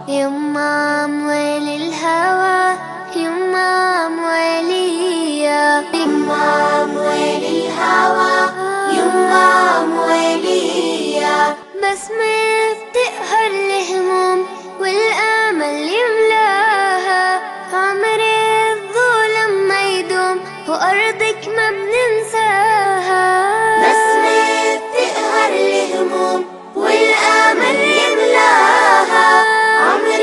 يما أموال الهوى يما أمواليا يما أموال الهوى يما أمواليا بسمة بتقهر الهموم والأمل يملاها عمر الظلم ما يدوم وأرضك ما بننساها بسمة بتقهر الهموم والأمل يملاها عمر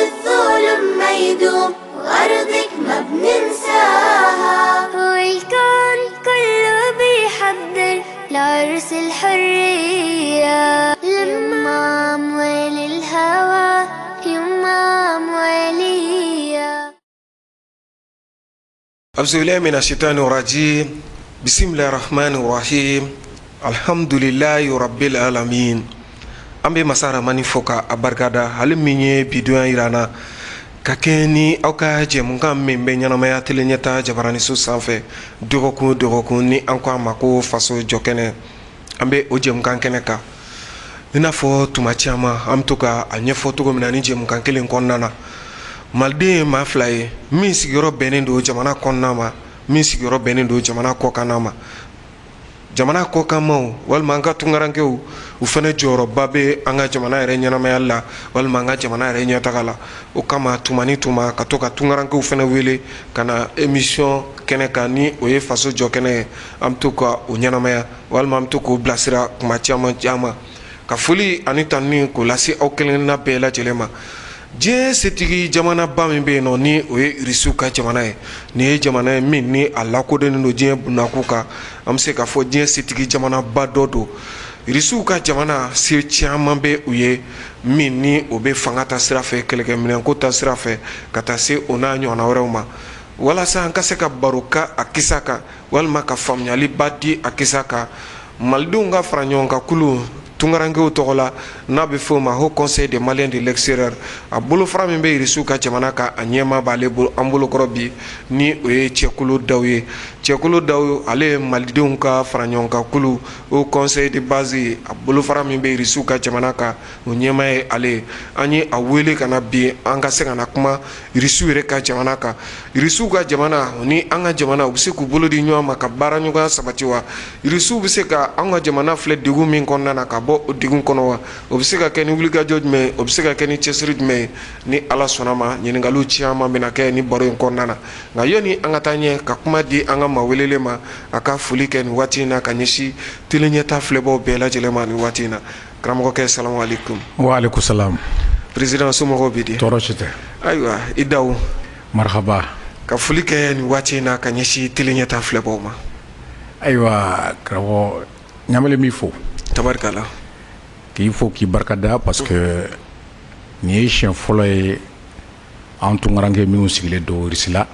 الظلم ما يدوم وأرضك ما بننساها والكون كله بيحضر لعرس الحرية لما أموال الهوى يما أموالية. أعوذ بالله من الشيطان الرجيم. بسم الله الرحمن الرحيم. الحمد لله رب العالمين. An bɛ masa Ramani fo ka a barikada, ale min ye bidonya yira an na ka kɛ ni aw ka jɛmukan min bɛ ɲɛnamaya tele ɲɛta jabaraniso sanfɛ dɔgɔkun o dɔgɔkun, ni an ko a ma ko Faso Jɔkɛnɛ. An bɛ o jɛmukan kɛnɛ kan. I n'a fɔ tuma caman an bɛ to ka a ɲɛfɔ cogo min na ni jɛmukan kelen kɔnɔna na, maliden ye maa fila ye: min sigiyɔrɔ bɛnnen don jamana kɔnɔna ma, min sigiyɔrɔ bɛnnen don jamana kɔkanna ma. Jamana kɔkanmaw walima an ka tunkarankew, u fana jɔyɔrɔba bɛ an ka jamana yɛrɛ ɲɛnamaya la walima an ka jamana yɛrɛ ɲɛtaga la. O kama, tuma ni tuma, ka to ka tunkarankew fana wele ka na émission kɛnɛ kan, ni o ye Faso Jɔ Kɛnɛ ye, an bɛ to ka o ɲɛnamaya walima an bɛ to k'o bilasira kuma caman caman. Ka foli ani tanuni k'o lase aw kelenkelenna bɛɛ lajɛlen ma. Diɲɛ setigi jamanaba min bɛ yen nɔ, ni o ye Irisiw ka jamana ye, nin ye jamana ye min ni a lakodɔnnen don diɲɛ bunakun kan. An bɛ se k'a fɔ diɲɛ setigi jamanaba dɔ don. Irisiw ka jamana, se caman bɛ u ye min ni o bɛ fanga ta sira fɛ, kɛlɛkɛminɛnko ta sira fɛ, ka taa se o n'a ɲɔgɔnna wɛrɛw ma. Walasa an ka se ka baro ka a kisa kan walima ka faamuyaliba di a kisa kan, malidenw ka fara ɲɔgɔn kan kulu tunkarankew tɔgɔ la, n'a bɛ fɔ o ma Haut Conseil des Maliens de l'extérieur, a bolofara min bɛ Irisiw ka jamana kan, a ɲɛmaa b'ale bolo an bolokɔrɔ bi, ni o ye Cɛkolo Daw ye. Cɛkolo Daw, ale ye malidenw ka fara ɲɔgɔn kan kulu Haut Conseil de base, a bolofara min bɛ Irisiw ka jamana kan, o ɲɛmaa ye ale ye. An ye a wele ka na bi, an ka se ka na kuma Irisiw yɛrɛ ka jamana kan. Irisiw ka jamana ni an ka jamana, u bɛ se k'u bolo di ɲɔgɔn ma ka baara ɲɔgɔnya sabati wa? Irisiw bɛ se ka an ka jamana filɛ degun min kɔnɔna na, ka bɔ o degun kɔnɔ wa? O bɛ se ka kɛ ni wulikajɔ jumɛn ye? O bɛ se ka kɛ ni cɛsiri jumɛn ye? Ni Ala sɔnna ma, ɲininkaliw caman bɛna kɛ ni baro in kɔnɔna na. Nka yanni an ka taa ɲɛ ka kuma di an ka maa welelen ma, a ka foli kɛ nin waati in na ka ɲɛsin tele ɲɛta filɛbaw bɛɛ lajɛlen ma nin waati in na. Karamɔgɔkɛ, salamu aleykum. Wa aleykum salam. Président, somɔgɔw bɛ di? Tɔɔrɔ si tɛ. Ayiwa, i daw. Marhaba. Ka foli kɛ nin waati in na ka ɲɛsin tele ɲɛta filɛbaw ma. Ayiwa karamɔgɔ Ɲamele, b'i fo. Tabarikala. K'i fo, k'i barikada, parce que nin ye siɲɛ fɔlɔ ye an tunkaranke minnu sigilen don Irisi la,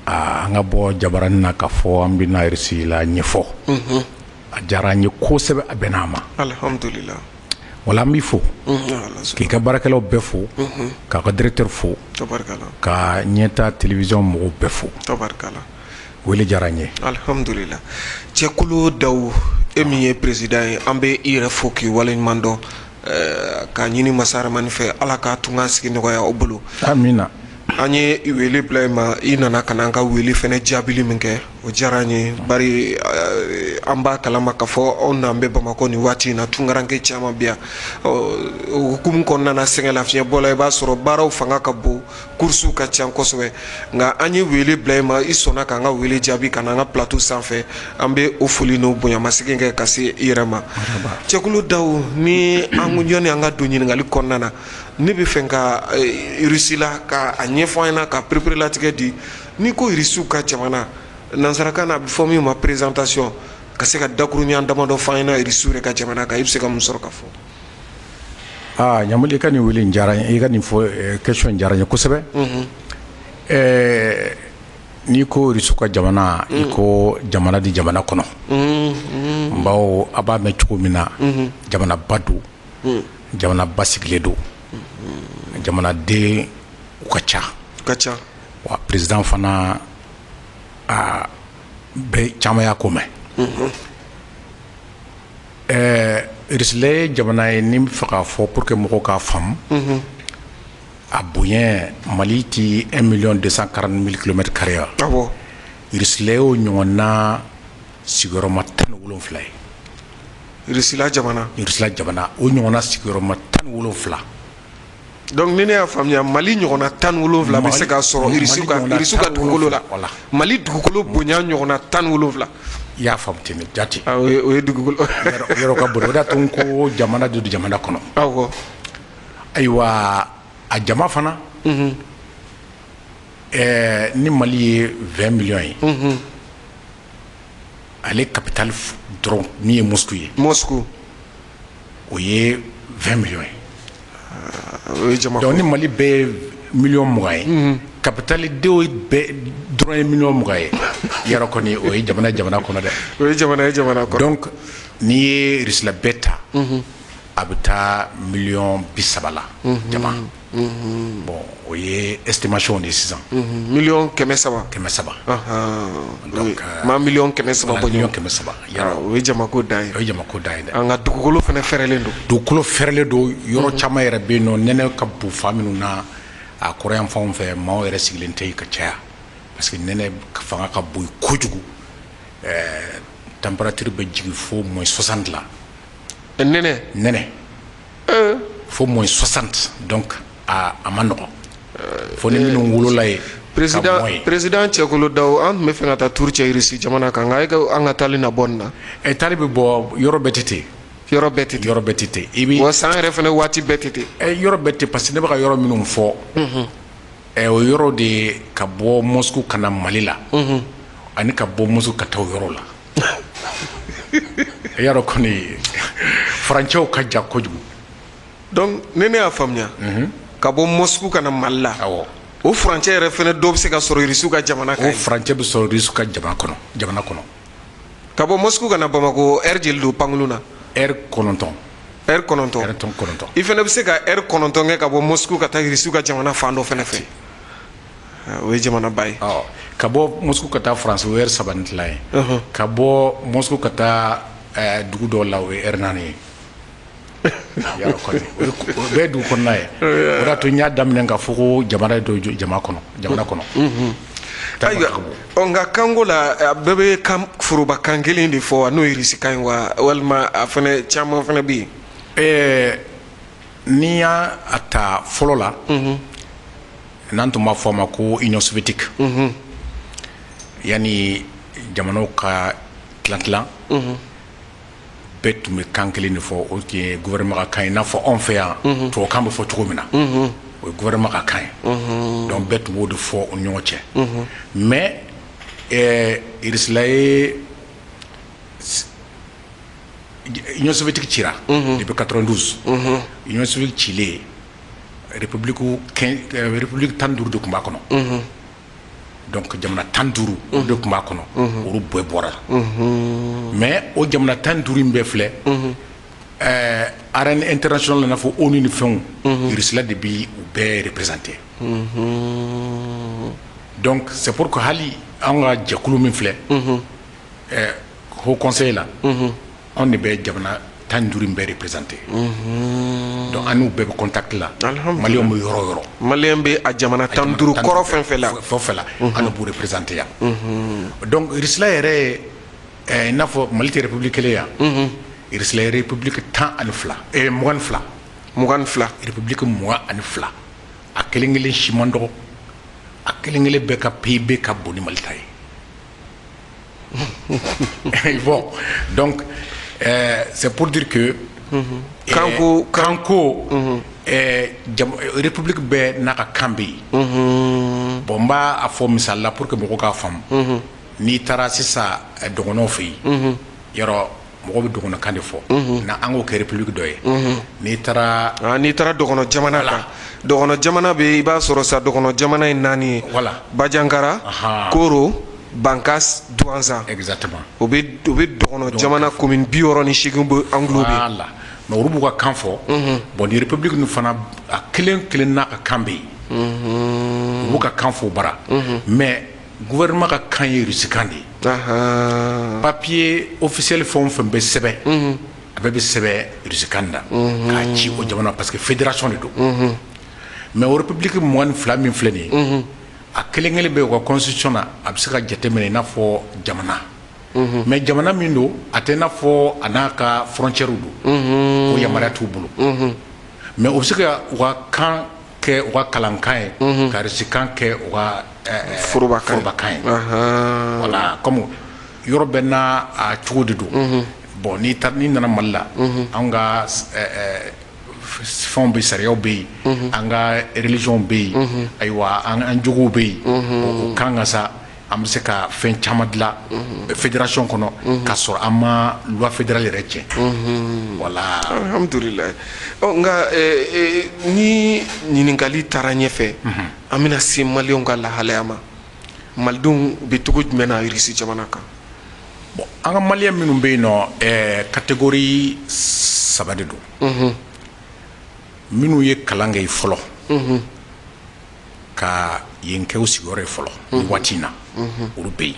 an ka bɔ jabaranin na ka fɔ an bɛna Irisi la ɲɛfɔ. A diyara an ye kosɛbɛ, a bɛn'a ma. Alhamdulillah. Wala, an b'i fo k'i ka baarakɛlaw bɛɛ fo, k'a ka directeur fo, Tabarikala. ka ɲɛta télévision mɔgɔw bɛɛ fo. Tabarikala. Wele diyara n ye. Alhamdulillah. Cɛkolo Daw, e min ye président ye, an bɛ i yɛrɛ fo k'i waleɲuman dɔn, k'a ɲini masa Ramani fɛ, Ala ka tunga sigi nɔgɔya o bolo. Amina. An ye wele bila i ma, i nana ka na an ka wele fɛnɛ jaabili min kɛ, o diyara an ye, bari an b'a kalama k'a fɔ anw n'an bɛ Bamakɔ nin waati in na, tunkaranke caman bɛ yan. O hukumu kɔnɔna na, sɛgɛn lafiɲɛbɔ la, i b'a sɔrɔ baaraw fanga ka bon, courses ka ca kosɛbɛ. Nka an ye wele bila i ma, i sɔnna k'an ka wele jaabi ka na an ka plateau sanfɛ. An bɛ o foli n'o bonyamasegin kɛ ka se i yɛrɛ ma. Cɛkolo Daw, ni an yanni an ka don ɲininkali kɔnɔna na, ne bɛ fɛ ka Irisi la ka a ɲɛfɔ an ɲɛna, ka pereperelatigɛ di. N'i ko Irisiw ka jamana, nansarakan na a bɛ fɔ min ma présentation, ka se ka dakuruɲa damadɔ fɔ an ɲɛna Irisiw yɛrɛ ka jamana kan, i bɛ se ka mun sɔrɔ ka fɔ? Aa Ɲamuli, i ka nin wele in diyara n ye, i ka nin fɔ question in diyara n ye kosɛbɛ. N'i ko Irisiw ka jamana, i ko jamana di jamana kɔnɔ, bawo a b'a mɛn cogo min na, jamanaba don, jamana basigilen don, jamanaden u ka ca. Ka ca. Wa président fana, a bɛɛ caman y'a ko mɛn. Irisila ye jamana ye, ni n bɛ fɛ k'a fɔ pour que mɔgɔw k'a faamu. A bonya, Mali ti 1 million 240 mille kilomètres carrés wa? Awɔ. Irisila y'o ɲɔgɔnna sigiyɔrɔma 17 ye. Irisila jamana. Irisila jamana, o ɲɔgɔnna sigiyɔrɔma 17. Donc ni ne y'a faamuya, Mali ɲɔgɔnna 17 bɛ se ka sɔrɔ Irisi ka Mali ɲɔgɔnna Irisi ka dugukolo la. 17, voilà. Mali dugukolo bonya ɲɔgɔnna 17. I y'a faamu ten de, jate. Ah, o ye dugukolo. Yɔrɔ ka bon, o de y'a to n ko jamana de don jamana kɔnɔ. Ayiwa, a jama fana, ni Mali ye 20 millions ye, ale capitale dɔrɔn min ye Moscou ye, Moscou. o ye 20 millions ye. O ye jama. Donc ni Mali bɛɛ ye miliyɔn 20 ye, capitale denw bɛɛ dɔrɔn ye miliyɔn 20 ye, yɔrɔ kɔni o ye jamana jamana kɔnɔ dɛ. O ye jamana ye jamana kɔnɔ. Donc n'i ye Russie bɛɛ ta, a bɛ taa miliyɔn 30 la jama. Bon, o ye estimation de ye sisan. Miliyɔn 300. 300. Donc maa miliyɔn 300 bɔ miliyɔn ɲɔgɔn. 300 Ah, yɔrɔ. o ye jamako dan ye. O ye jamako dan ye dɛ. An ka dugukolo fana fɛrɛlen don. Dugukolo fɛrɛlen don. Yɔrɔ caman yɛrɛ bɛ yen nɔ, nɛnɛ ka bon fan minnu na, a kɔrɔ yan fanw fɛ, maaw yɛrɛ sigilen tɛ yen ka caya parce que nɛnɛ fanga ka bon kojugu. Température bɛ jigin fo moins 60 la. Nɛnɛ. Nɛnɛ fo moins 60. Donc a ma nɔgɔn fo ni minnu wolola ye ka Président mɔ yen. Président Cɛkolo Daw, an tun bɛ fɛ ka taa tour cɛ Irisi jamana kan, nka e ko an ka taali na bɔ nin na. Ɛ, taali bɛ bɔ, yɔrɔ bɛɛ tɛ ten. Yɔrɔ bɛɛ tɛ ten. Yɔrɔ bɛɛ tɛ ten, i bɛ Wa san yɛrɛ fana waati bɛɛ tɛ ten. Ɛ, yɔrɔ bɛɛ tɛ, parce que ne bɛ ka yɔrɔ minnu fɔ, o yɔrɔ de ye ka bɔ Moscou ka na Mali la ani ka bɔ Moscou ka taa o yɔrɔ la. I y'a dɔn kɔni, furancɛw ka jan kojugu. Donc ni ne y'a faamuya, ka bɔ Moscou ka na Mali la, Awɔ. o furancɛ yɛrɛ fana dɔ bɛ se ka sɔrɔ Irisiw ka jamana kan O yen. furancɛ bɛ sɔrɔ Irisiw ka jamana kɔnɔ. Ka bɔ Moscou ka na Bamako, heure joli don pankurun na? Heure 9. Heure 9. Heure 9. I fana bɛ se ka heure 9 kɛ ka bɔ Moscou ka taa Irisiw ka jamana fan dɔ fana fɛ. Ah, o ye jamanaba ye. Ɔ, ka bɔ Moscou ka taa France, o ye heure 3 ni tila ye. Ka bɔ Moscou ka taa dugu dɔw la, o ye heure 4 ye. Yarɔ kɔni, o bɛɛ ye dugu kɔnɔna ye. O de y'a to n y'a daminɛ k'a fɔ ko jamana dɔ jama kɔnɔ, jamana kɔnɔ. Ayiwa, ɔ, nka kanko la, a bɛɛ bɛ kan foroba kan kelen de fɔ wa, n'o ye irisikan ye wa, walima a fana caman fana bɛ yen? N'i y'a a ta fɔlɔ la, n'an tun b'a fɔ a ma ko Union soviétique, yanni jamanaw ka tilan tilan, bɛɛ tun bɛ kan kelen de fɔ. O tun ye gouvernement ka kan ye, i n'a fɔ anw fɛ yan tubabukan bɛ fɔ cogo min na, o ye gouvernement ka kan ye. Donc bɛɛ tun b'o de fɔ u ni ɲɔgɔn cɛ. Mais Irisila ye Union soviétique cira depuis 92. Union soviétique cilen, république 15 de tun b'a kɔnɔ. Donc jamana 15, olu de tun b'a kɔnɔ, olu bɛɛ bɔra. Mais o jamana 15 in bɛɛ filɛ, arène internationale, i n'a fɔ ONU ni fɛnw, Irisila de bi u bɛɛ représenté. Donc c'est pour que hali an ka jɛkulu min filɛ, haut conseil la, anw de bɛ jamana 15 in bɛɛ représenté. Donc an n'u bɛɛ bɛ contact la. Alhamdulillah. Maliyɛnw bɛ yɔrɔ o yɔrɔ, Maliyɛn bɛ a jamana 15 kɔrɔ fɛn fɛn la, fɛn o fɛn la, an de b'u représenté yan. Donc Irisila yɛrɛ ye, i n'a fɔ Mali tɛ république kelen yan, Irisila ye république 12, 22. 22. République 22, a kelen kelen si man dɔgɔ, a kelen kelen bɛɛ ka PIB ka bon ni Mali ta ye. Bon, donc c'est pour dire que Kanko- kanko, république bɛɛ n'a ka kan bɛ yen. Bon, n b'a a fɔ misali la pour que mɔgɔw k'a faamu. N'i taara sisan dɔgɔnɔw fɛ yen, yɔrɔ mɔgɔw bɛ dɔgɔnɔkan de fɔ, na an k'o kɛ république dɔ ye. N'i taara Ah, n'i taara dɔgɔnɔ jamana kan, dɔgɔnɔ jamana bɛ, i b'a sɔrɔ sa dɔgɔnɔ jamana ye naani ye. Voilà. Bajankara, Koro, Bankas, Duwanza. Exactement. O bɛ dɔgɔnɔ jamana commune 68 bɛ englober. Voilà, mais olu b'u ka kan fɔ. Bon, ni république ninnu fana, a kelen kelen n'a ka kan bɛ yen, u b'u ka kan fɔ o bara. Mais gouvernement ka kan ye rusikan de ye. Papier officiel fɛn o fɛn bɛ sɛbɛn, a bɛɛ bɛ sɛbɛn rusikan na k'a ci o jamana, parce que fédération de don. Mais o république 22 min filɛ nin ye, a kelen kelen bɛ u ka constitution na, a bɛ se ka jateminɛ i n'a fɔ jamana. Mais jamana min don, a tɛ i n'a fɔ a n'a ka frontière don, o yamaruya t'u bolo. Mais u bɛ se ka u ka kan kɛ u ka kalankan ye, ka rusikan kɛ u ka forobakan ye. Voilà, comme yɔrɔ bɛɛ n'a a cogo de don. Bon, n'i taara, n'i nana Mali la, an ka fɛnw bɛ, sariyaw bɛ yen, an ka religion bɛ yen, ayiwa, an jogow bɛ yen. O kan ka sa, an bɛ se ka fɛn caman dilan fédération kɔnɔ k'a sɔrɔ an ma loi fédérale yɛrɛ tiɲɛ. Voilà. Alhamdulilayi. Ɔ, nka ni ɲininkali taara ɲɛfɛ, an bɛna se maliyɛnw ka lahalaya ma. Malidenw bɛ cogo jumɛn na Irisi jamana kan? Bon, an ka maliyɛn minnu bɛ yen nɔ, catégorie saba de don. Minnu ye kalan kɛ fɔlɔ ka yen kɛ u sigiyɔrɔ ye fɔlɔ nin waati in na, olu bɛ yen,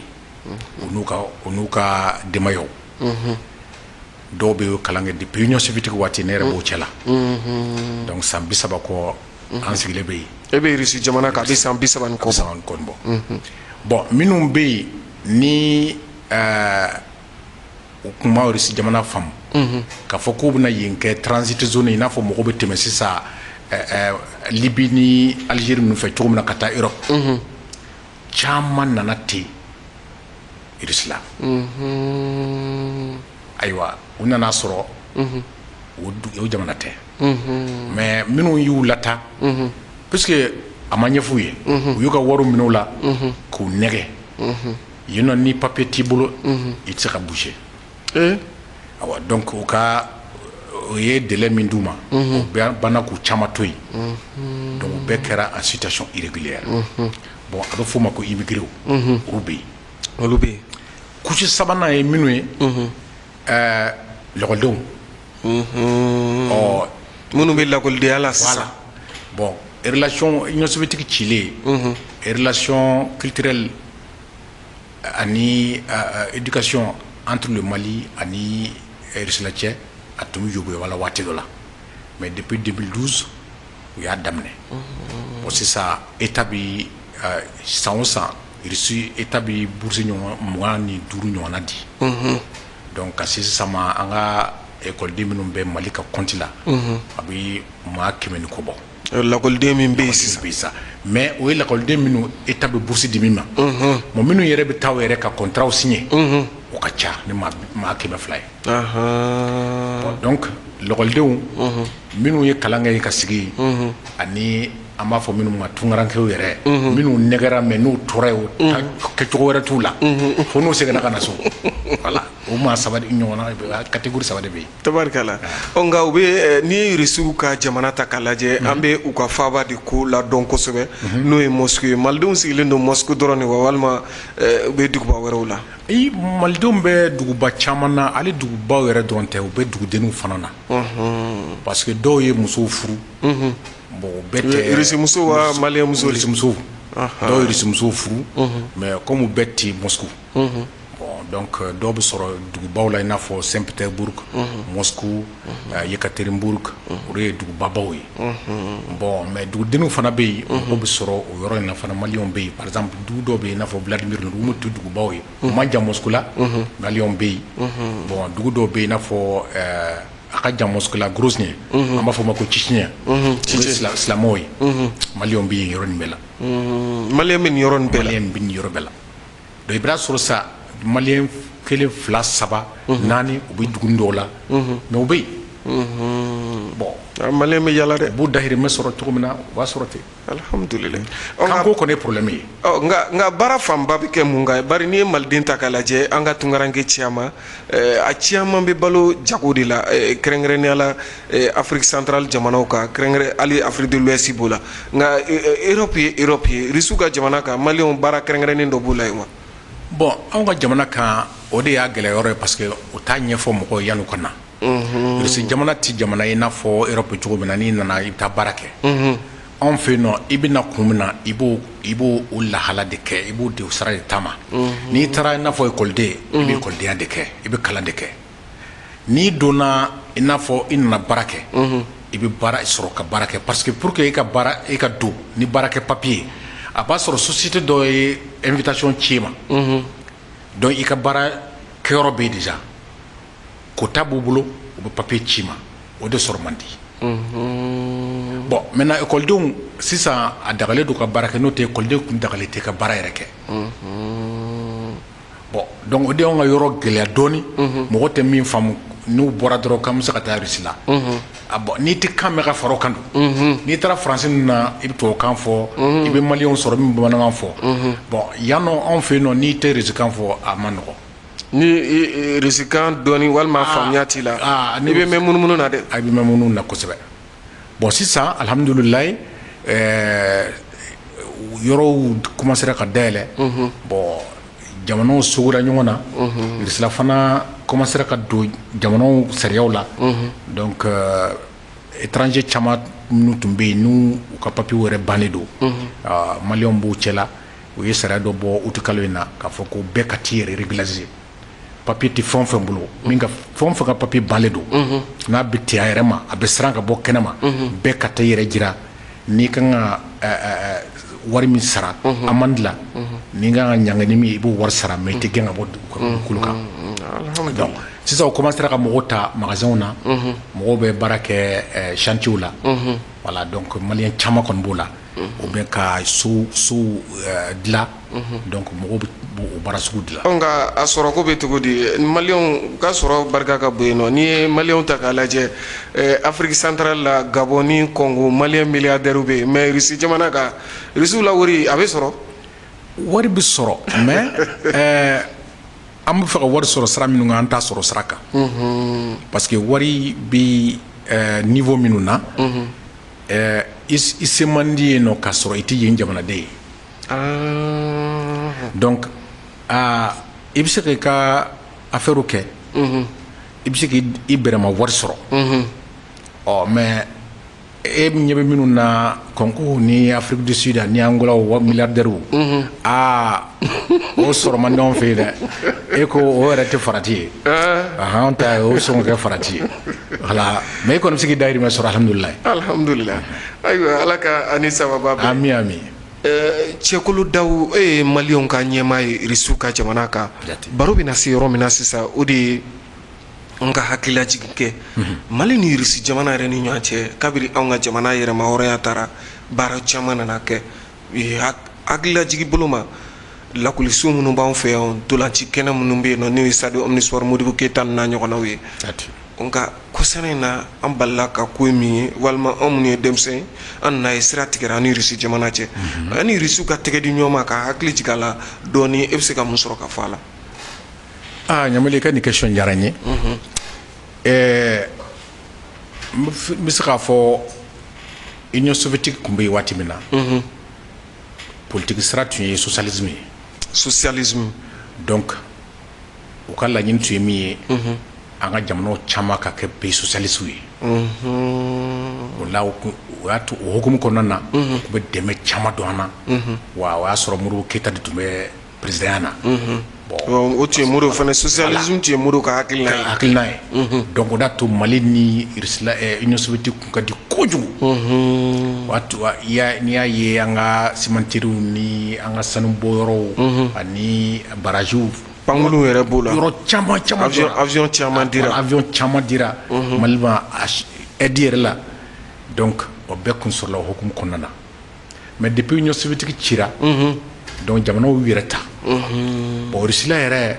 u n'u ka denbayaw. Dɔw bɛ kalan kɛ depuis Union soviétique waati, ne yɛrɛ b'o cɛ la. Donc san 30 kɔ, an sigilen bɛ yen. E bɛ Irisi jamana kan, a bɛ san 30 ni kɔ. Saba ni kɔ bɔ. Bon, minnu bɛ yen ni u kun ma Irisi jamana faamu k'a fɔ k'u bɛna yen kɛ transit zone, i n'a fɔ mɔgɔw bɛ tɛmɛ sisan Libi ni Algérie ninnu fɛ cogo min na ka taa Europe, caman nana ten Irisi la. Ayiwa, u nana sɔrɔ o jamana tɛ. Mais minnu y'u lata, puisque a ma ɲɛf'u ye, u y'u ka wariw minɛ u la k'u nɛgɛ yen nɔ. Ni papier t'i bolo, i tɛ se ka bouger. Awa, donc u ka o ye délai min d'u ma, o banna k'u caman to yen. Donc u bɛɛ kɛra en situation irrégulière. Bon, a bɛ f'o ma ko immigré. Olu bɛ yen. Olu bɛ yen. Couche sabanan ye minnu ye, lakɔlidenw. Ɔ. Minnu bɛ lakɔlidenya la sisan. Voilà. Bon, relation Union soviétique cilen, relation culturelle ani éducation entre le Mali ani Russie la cɛ, a tun bɛ yoboyaba waati dɔ la. Mais depuis 2012, u y'a daminɛ. Bon, sisan état bi san o san, Russie état bi bourse ɲɔgɔn 25 ɲɔgɔnna di. Donc ka se sisan ma, an ka ekɔliden minnu bɛ Mali ka compte la, a bɛ maa 100 ni kɔ bɔ. Lakɔliden min bɛ yen sisan. Bɛ yen sisan. Mais o ye lakɔliden minnu état bɛ bourse di min ma. Bon, minnu yɛrɛ bɛ taa u yɛrɛ ka contrat signer, o ka ca ni maa 200 ye. Bon, donc lakɔlidenw minnu ye kalan kɛ ka sigi yen, ani an b'a fɔ minnu ma tunkarankew yɛrɛ, minnu nɛgɛra mais n'u tora yen, kɛcogo wɛrɛ t'u la fo n'u seginna ka na so. Voilà, o maa saba de ɲɔgɔnna, catégorie saba de bɛ yen. Tabarikala. Ɔ, nka u bɛ, n'i ye Irisiw ka jamana ta k'a lajɛ, an bɛ u ka faaba de ko ladɔn kosɛbɛ, n'o ye Moscou ye. Malidenw sigilen don Moscou dɔrɔn de wa, walima u bɛ duguba wɛrɛw la? Ayi, malidenw bɛ duguba caman na. Hali dugubaw yɛrɛ dɔrɔn tɛ, u bɛ dugudenninw fana na, parce que dɔw ye musow furu. Bon, o bɛɛ tɛ. Irisi muso wa, maliyɛn muso de? Irisi musow. Dɔw ye irisi musow furu, mais comme u bɛɛ tɛ Moscou. Bon, donc dɔw bɛ sɔrɔ dugubaw la, i n'a fɔ Saint-Pétersbourg, Moscou, Yekaterinburg, olu ye dugubabaw ye. Bon, mais dugudenninw fana bɛ yen, mɔgɔw bɛ sɔrɔ o yɔrɔ in na fana, maliyɛnw bɛ yen. Par exemple, dugu dɔw bɛ yen i n'a fɔ Vladimir, ninnu tɛ dugubaw ye, u man jan Moscou la, maliyɛnw bɛ yen. Bon, dugu dɔw bɛ yen i n'a fɔ a ka jan Moscou la, Grozny, an b'a fɔ o ma ko Tchétchénie, o ye silamɛw ye, maliyɛnw bɛ yen yɔrɔ nin bɛɛ la. Maliyɛn bɛ nin yɔrɔ nin bɛɛ la. Maliyɛn bɛ nin yɔrɔ bɛɛ la. Donc i b'a sɔrɔ sa, maliyɛn kelen, fila, saba, naani, u bɛ dugu dɔw la, mais u bɛ yen. Bon. Maliyɛn bɛ yala dɛ. U b'u dahirimɛ sɔrɔ cogo min na, u b'a sɔrɔ ten. Alhamdulilayi. Kanko kɔni ye problème ye. Ɔ, nka baara fanba bɛ kɛ mun kan? Bari n'i ye maliden ta k'a lajɛ, an ka tunkaranke caman, a caman bɛ balo jago de la, kɛrɛnkɛrɛnnenya la Afrique centrale jamanaw kan, kɛrɛnkɛrɛn hali Afrique de l'Ouest b'o la. Nka Europe ye Europe ye, Rusiw ka jamana kan, maliyɛnw baara kɛrɛnkɛrɛnnen dɔ b'o la yen wa? Bon, anw ka jamana kan, o de y'a gɛlɛya yɔrɔ ye, parce que o t'a ɲɛfɔ mɔgɔw ye yan'u ka na. Rusi jamana ti jamana ye i n'a fɔ Europe cogo min na, n'i nana i bɛ taa baara kɛ. Anw fɛ yen nɔ, i bɛna kun min na, i b'o o lahala de kɛ, i b'o de sira de taama. N'i taara i n'a fɔ ekɔliden, i bɛ ekɔlidenya de kɛ, i bɛ kalan de kɛ. N'i donna i n'a fɔ i nana baara kɛ. I bɛ baara sɔrɔ ka baara kɛ, parce que pour que e ka baara, e ka don ni baarakɛ papier, a b'a sɔrɔ société dɔ ye invitation ci e ma. Donc i ka baara kɛyɔrɔ bɛ yen déjà, quota b'u bolo, u bɛ papier ci ma, o de sɔrɔ man di. Bon, maintenant ekɔlidenw sisan, a dagalen don ka baara kɛ, n'o tɛ ekɔliden kun dagalen tɛ ka baara yɛrɛ kɛ. Bon, donc o de y'anw ka yɔrɔ gɛlɛya dɔɔni. Mɔgɔ tɛ min faamu, n'u bɔra dɔrɔn k'an bɛ se ka taa Russie la. Ah bon, n'i tɛ kan mɛn ka fara o kan dun, n'i taara Faransi ninnu na, i bɛ tubabukan fɔ, i bɛ maliyɛnw sɔrɔ min bɛ bamanankan fɔ. Bon, yan nɔ, anw fɛ yen nɔ, n'i tɛ russe kan fɔ, a man nɔgɔn. Ni rusikan dɔɔni walima faamuya t'i la, i bɛ mɛn munumunu na dɛ. A bɛ mɛn munumunu na kosɛbɛ. Bon, sisan alhamdulilayi, yɔrɔw commencera ka dayɛlɛ. Bon, jamanaw sogora ɲɔgɔn na, Russie fana commencera ka don jamanaw sariyaw la. Donc étranger caman minnu tun bɛ yen, n'u u ka papier yɛrɛ bannen don, maliyɛnw b'u cɛla. U ye sariya dɔ bɔ août kalo in na k'a fɔ ko bɛɛ ka t'i yɛrɛ régulariser. Papier tɛ fɛn o fɛn bolo, min ka fɛn o fɛn ka papier bannen don, n'a bɛ ten a yɛrɛ ma, a bɛ siran ka bɔ kɛnɛ ma, bɛɛ ka taa i yɛrɛ jira. N'i kan ka wari min sara amende la, n'i kan ka ɲangini min ye, i b'o wari sara, mais i tɛ gɛn ka bɔ dugukolo kan. Donc sisan u commencera ka mɔgɔw ta magasinw na, mɔgɔw bɛ baara kɛ chantier la. Voilà, donc maliyɛn caman kɔni b'o la, ou bien ka sow dilan. Donc mɔgɔw bɛ o baara sugu dilan. Nka a sɔrɔ ko bɛ cogo di? Maliyɛnw ka sɔrɔ barika ka bon yen nɔ. N'i ye maliyɛnw ta k'a lajɛ, Afrique centrale la, Gabon ni Congo, maliyɛn milliardaires bɛ yen, mais Russie jamana kan, Russiw la, wari a bɛ sɔrɔ. Wari bɛ sɔrɔ, mais an bɛ fɛ ka wari sɔrɔ sira minnu kan, an t'a sɔrɔ sira kan, parce que wari bɛ niveau minnu na, i se man di yen nɔ k'a sɔrɔ i tɛ yen jamanaden ye. Donc i bɛ se k'i ka affaire kɛ, i bɛ se k'i bɛrɛma wari sɔrɔ. Ɔ mais e ɲɛ bɛ minnu na, Congo ni Afrique du Sud ni Angola, wa milliardaires, aa, o sɔrɔ man di anw fɛ yen dɛ. E ko o yɛrɛ tɛ farati ye, anw ta o sɔn ka kɛ farati ye. Voilà, mais e kɔni bɛ se k'i dahirimɛ sɔrɔ, alhamdulilayi. Alhamdulilayi. Ayiwa, Ala ka ani sababa bɛn. Ami, ami. Cɛkolo Dawu, e ye maliyɛnw ka ɲɛmaa ye Irisiw ka jamana kan. Baro bɛna se yɔrɔ min na sisan, o de ye n ka hakililajigin kɛ Mali ni Irisi jamana yɛrɛ ni ɲɔgɔn cɛ. Kabiri anw ka jamana yɛrɛma hɔrɔnya taara, baara caman nana kɛ hakililajigi bolo ma. Lakɔliso minnu b'anw fɛ yan, ntolanci kɛnɛ minnu bɛ yen nɔ, n'o ye stade omnisport Modibo Keyita n'a ɲɔgɔnnaw ye. Nka kɔsana in na, an balila ka ko ye min ye, walima anw minnu ye denmisɛn, an nana ye sira tigɛra an ni Irisi jamana cɛ. An ni Irisiw ka tɛgɛ di ɲɔgɔn ma, ka hakili jigin a la dɔɔni, e bɛ se ka mun sɔrɔ ka fɔ a la? Aa, Ɲamali, i ka nin question diyara n ye. N bɛ se k'a fɔ, Union soviétique tun bɛ yen waati min na, politique sira tun ye socialisme ye. Socialisme. Donc u ka laɲini tun ye min ye, an ka jamanaw caman ka kɛ pays socialiste ye. O la, o y'a to, o hukumu kɔnɔna na, u tun bɛ dɛmɛ caman don an na. Wa o y'a sɔrɔ Modibo Keyita de tun bɛ président na. Bon, o tun ye Modibo fana, socialisme tun ye Modibo ka hakilina ye. Hakilina ye. Donc o de y'a to Mali ni Russie, Union soviétique tun ka di kojugu. O y'a to n'i y'a ye, an ka cimenteries ni an ka sanubɔyɔrɔw ani barrages, pankurun yɛrɛ b'o la. Yɔrɔ caman caman. Avion, avion caman dira. Avion caman dira Mali ma aide yɛrɛ la. Donc o bɛɛ kun sɔrɔla o hukumu kɔnɔna na. Mais depuis Union soviétique cira, donc jamanaw y'u yɛrɛ ta. Bon, Russie la yɛrɛ,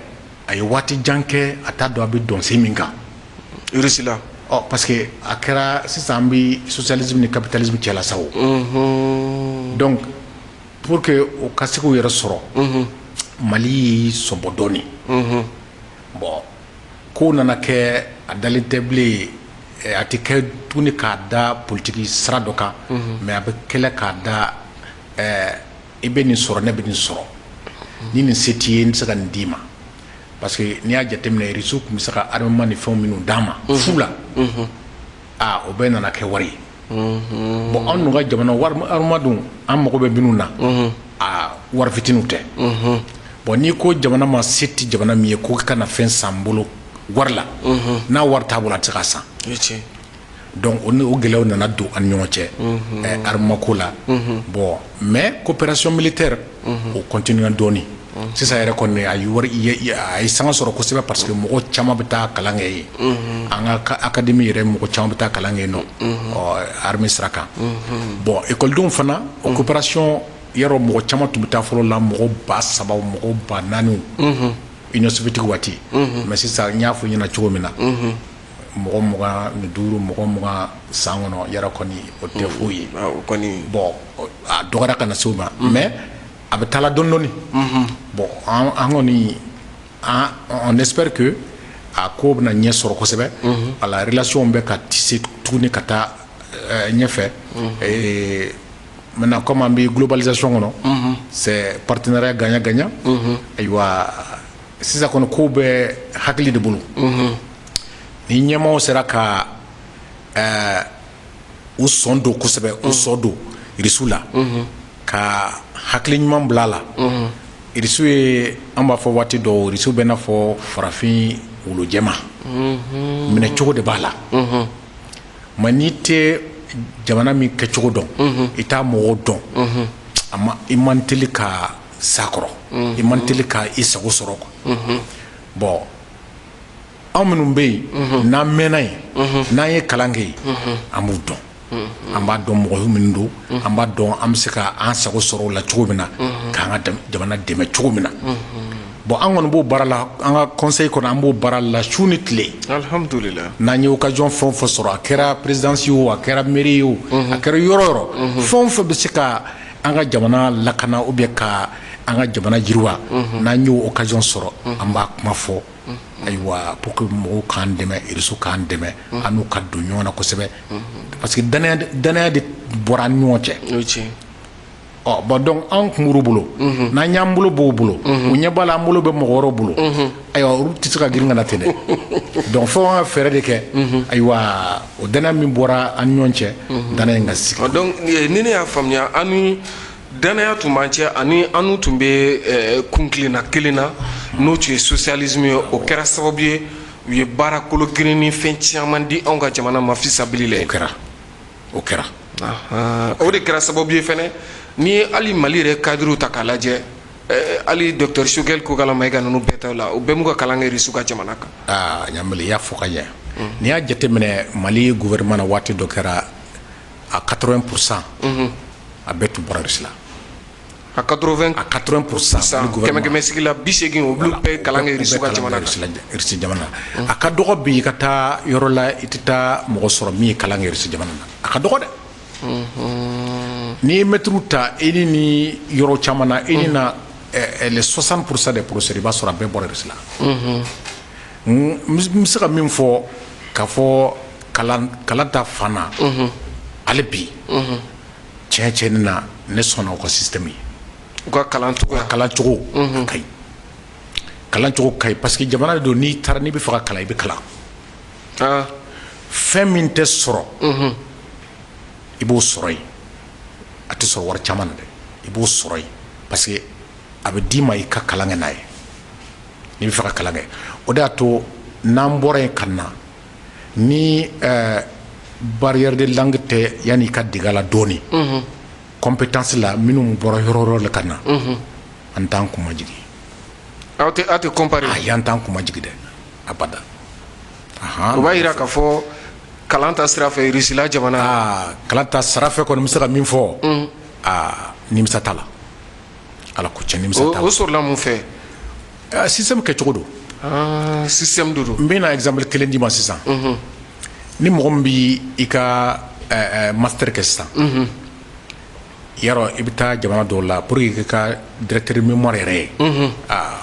a ye waati jan kɛ, a t'a dɔn a bɛ dɔn sen min kan. Russie la. Ɔ, parce que a kɛra sisan, an bɛ socialisme ni capitalisme cɛla sa o. Donc pour que o ka se k'u yɛrɛ sɔrɔ, Mali y'i sɔnbɔ dɔɔni. Bon, kow nana kɛ, a dalen tɛ bilen, a tɛ kɛ tuguni k'a da politiki sira dɔ kan, mais a bɛ kɛlɛ k'a da i bɛ nin sɔrɔ, ne bɛ nin sɔrɔ, ni nin se t'i ye, n bɛ se ka nin d'i ma. Parce que n'i y'a jateminɛ, Irisiw tun bɛ se ka armement ni fɛnw minnu d'an ma fu la, aa, o bɛɛ nana kɛ wari ye. Bon, anw dun ka jamana wari, armement dun, an mago bɛ minnu na, aa, wari fitininw tɛ. Bon, n'i ko jamana ma, se tɛ jamana min ye, ko ka na fɛn san n bolo wari la, n'a wari t'a bolo, a tɛ se ka san. Donc o ni o gɛlɛyaw nana don an ni ɲɔgɔn cɛ armement ko la. Bon, mais coopération militaire, o continue dɔɔni. Sisan yɛrɛ kɔni, a ye wari, a ye sanga sɔrɔ kosɛbɛ, parce que mɔgɔ caman bɛ taa kalan kɛ yen. An ka académie yɛrɛ, mɔgɔ caman bɛ taa kalan kɛ yen nɔ, ɔ armée sira kan. Bon, école fana, o coopération yɔrɔ, mɔgɔ caman tun bɛ taa fɔlɔ la, mɔgɔ 3000, mɔgɔ 4000, Union soviétique waati. Mais sisan, n y'a fɔ i ɲɛna cogo min na, mɔgɔ 25, mɔgɔ 20 san kɔnɔ yɛrɛ kɔni, o tɛ foyi ye. O kɔni. Bon, a dɔgɔyara ka na se o ma, mais a bɛ taa la dɔɔni dɔɔni. Bon, an kɔni, on espère que a ko bɛna ɲɛ sɔrɔ kosɛbɛ. A la relation bɛ ka tisser tuguni ka taa ɲɛfɛ. Et maintenant, comme an bɛ globalisation kɔnɔ, c'est partenariat gagnant gagnant. Ayiwa, sisan kɔni, kow bɛ hakili de bolo. Ni ɲɛmaaw sera ka u sɔn don kosɛbɛ, u sɔn don Irisiw la, ka hakili ɲuman bila a la. Irisiw ye, an b'a fɔ waati dɔw, Irisiw bɛ n'a fɔ farafin wolojɛma, minɛ cogo de b'a la. Mais n'i tɛ jamana min kɛcogo dɔn, i t'a mɔgɔw dɔn, a ma, i man teli ka s'a kɔrɔ, i man teli ka i sago sɔrɔ quoi. Bon, anw minnu bɛ yen, n'an mɛnna yen, n'an ye kalan kɛ yen, an b'u dɔn, an b'a dɔn mɔgɔ minnu don, an b'a dɔn an bɛ se ka an sago sɔrɔ o la cogo min na, k'an ka jamana dɛmɛ cogo min na. Bon, an kɔni b'o baara la, an ka conseil kɔnɔ, an b'o baara la su ni tile. Alhamdulillah. N'an ye occasion fɛn o fɛn sɔrɔ, a kɛra présidence ye o, a kɛra mairie ye o, a kɛra yɔrɔ o yɔrɔ, fɛn o fɛn bɛ se ka an ka jamana lakana ou bien ka an ka jamana yiriwa, n'an y'o occasion sɔrɔ, an b'a kuma fɔ. Ayiwa, pour que mɔgɔw k'an dɛmɛ, réseau k'an dɛmɛ, an n'u ka don ɲɔgɔn na kosɛbɛ, parce que danaya, danaya de bɔra an ni ɲɔgɔn cɛ. O ye tiɲɛ. Ɔ bon, donc anw kun b'u bolo, n'an y'an bolo b'u bolo, u ɲɛ b'a la an bolo bɛ mɔgɔ wɛrɛw bolo. Ayiwa, olu tɛ se ka girin ka na ten dɛ. Donc fo an ka fɛɛrɛ de kɛ. Ayiwa, o danaya min bɔra an ni ɲɔgɔn cɛ, danaya in ka sigi. Ɔ, donc ni ne y'a faamuya, an ni danaya tun b'an cɛ, ani an n'u tun bɛ kunkilenna kelen na, n'o tun ye socialisme ye, o kɛra sababu ye u ye baara kolo girin ni fɛn caman di anw ka jamana ma fisabilila. O kɛra, o kɛra. O de kɛra sababu ye fɛnɛ, n'i ye hali Mali yɛrɛ cadre ta k'a lajɛ, hali docteur Choguel Kokalla Maïga ninnu bɛɛ ta la, u bɛɛ m'u ka kalan kɛ Irisiw ka jamana kan. Aa, Ɲamili, i y'a fɔ ka ɲɛ. N'i y'a jateminɛ, Mali gouvernement na, waati dɔ kɛra, a 80 %, a bɛɛ tun bɔra Irisi la. A 80? A 80 %. Kɛmɛ kɛmɛ sigi la 80, olu bɛɛ kalan kɛ Irisiw ka jamana kan. Irisi jamana, a ka dɔgɔ bi, i ka taa yɔrɔ la, i tɛ taa mɔgɔ sɔrɔ min ye kalan kɛ Irisi jamana na. A ka dɔgɔ dɛ. N'i ye mɛtiriw ta, i ni yɔrɔ caman na, i ni na, les 60 % des professeurs, i b'a sɔrɔ a bɛɛ bɔra Irisi la. N bɛ se ka min fɔ k'a fɔ kalan ta fan na, hali bi, tiɲɛ tiɲɛ na, ne sɔnna u ka système ye. U ka kalan cogoya. Kalan cogo a ka ɲi, kalan cogo ka ɲi, parce que jamana de don, n'i taara, n'i bɛ fɛ ka kalan, i bɛ kalan. Fɛn min tɛ sɔrɔ, i b'o sɔrɔ yen. A tɛ sɔrɔ wari caman na dɛ, i b'o sɔrɔ yen, parce que a bɛ d'i ma i ka kalan kɛ n'a ye, n'i bɛ fɛ ka kalan kɛ. O de y'a to n'an bɔra yen ka na ni barrière de langue tɛ, yanni i ka dege a la dɔɔni, compétence la, minnu bɔra yɔrɔ wɛrɛ la ka na, an t'an kun majigin. Aw tɛ comparer. Ayi, an t'an kun majigin dɛ, abada. O b'a yira k'a fɔ kalan ta sira fɛ, Irisila jamana. Aa, kalan ta sira fɛ kɔni, n bɛ se ka min fɔ, aa, nimisa t'a la, Ala ko tiɲɛ, nimisa t'a la. O sɔrɔla mun fɛ? Système kɛcogo don. Système de don. N bɛna exemple kelen d'i ma sisan. Ni mɔgɔ min b'i i ka master kɛ sisan, yarɔ, i bɛ taa jamana dɔw la, pour que i ka directeur mémoire yɛrɛ ye, aa,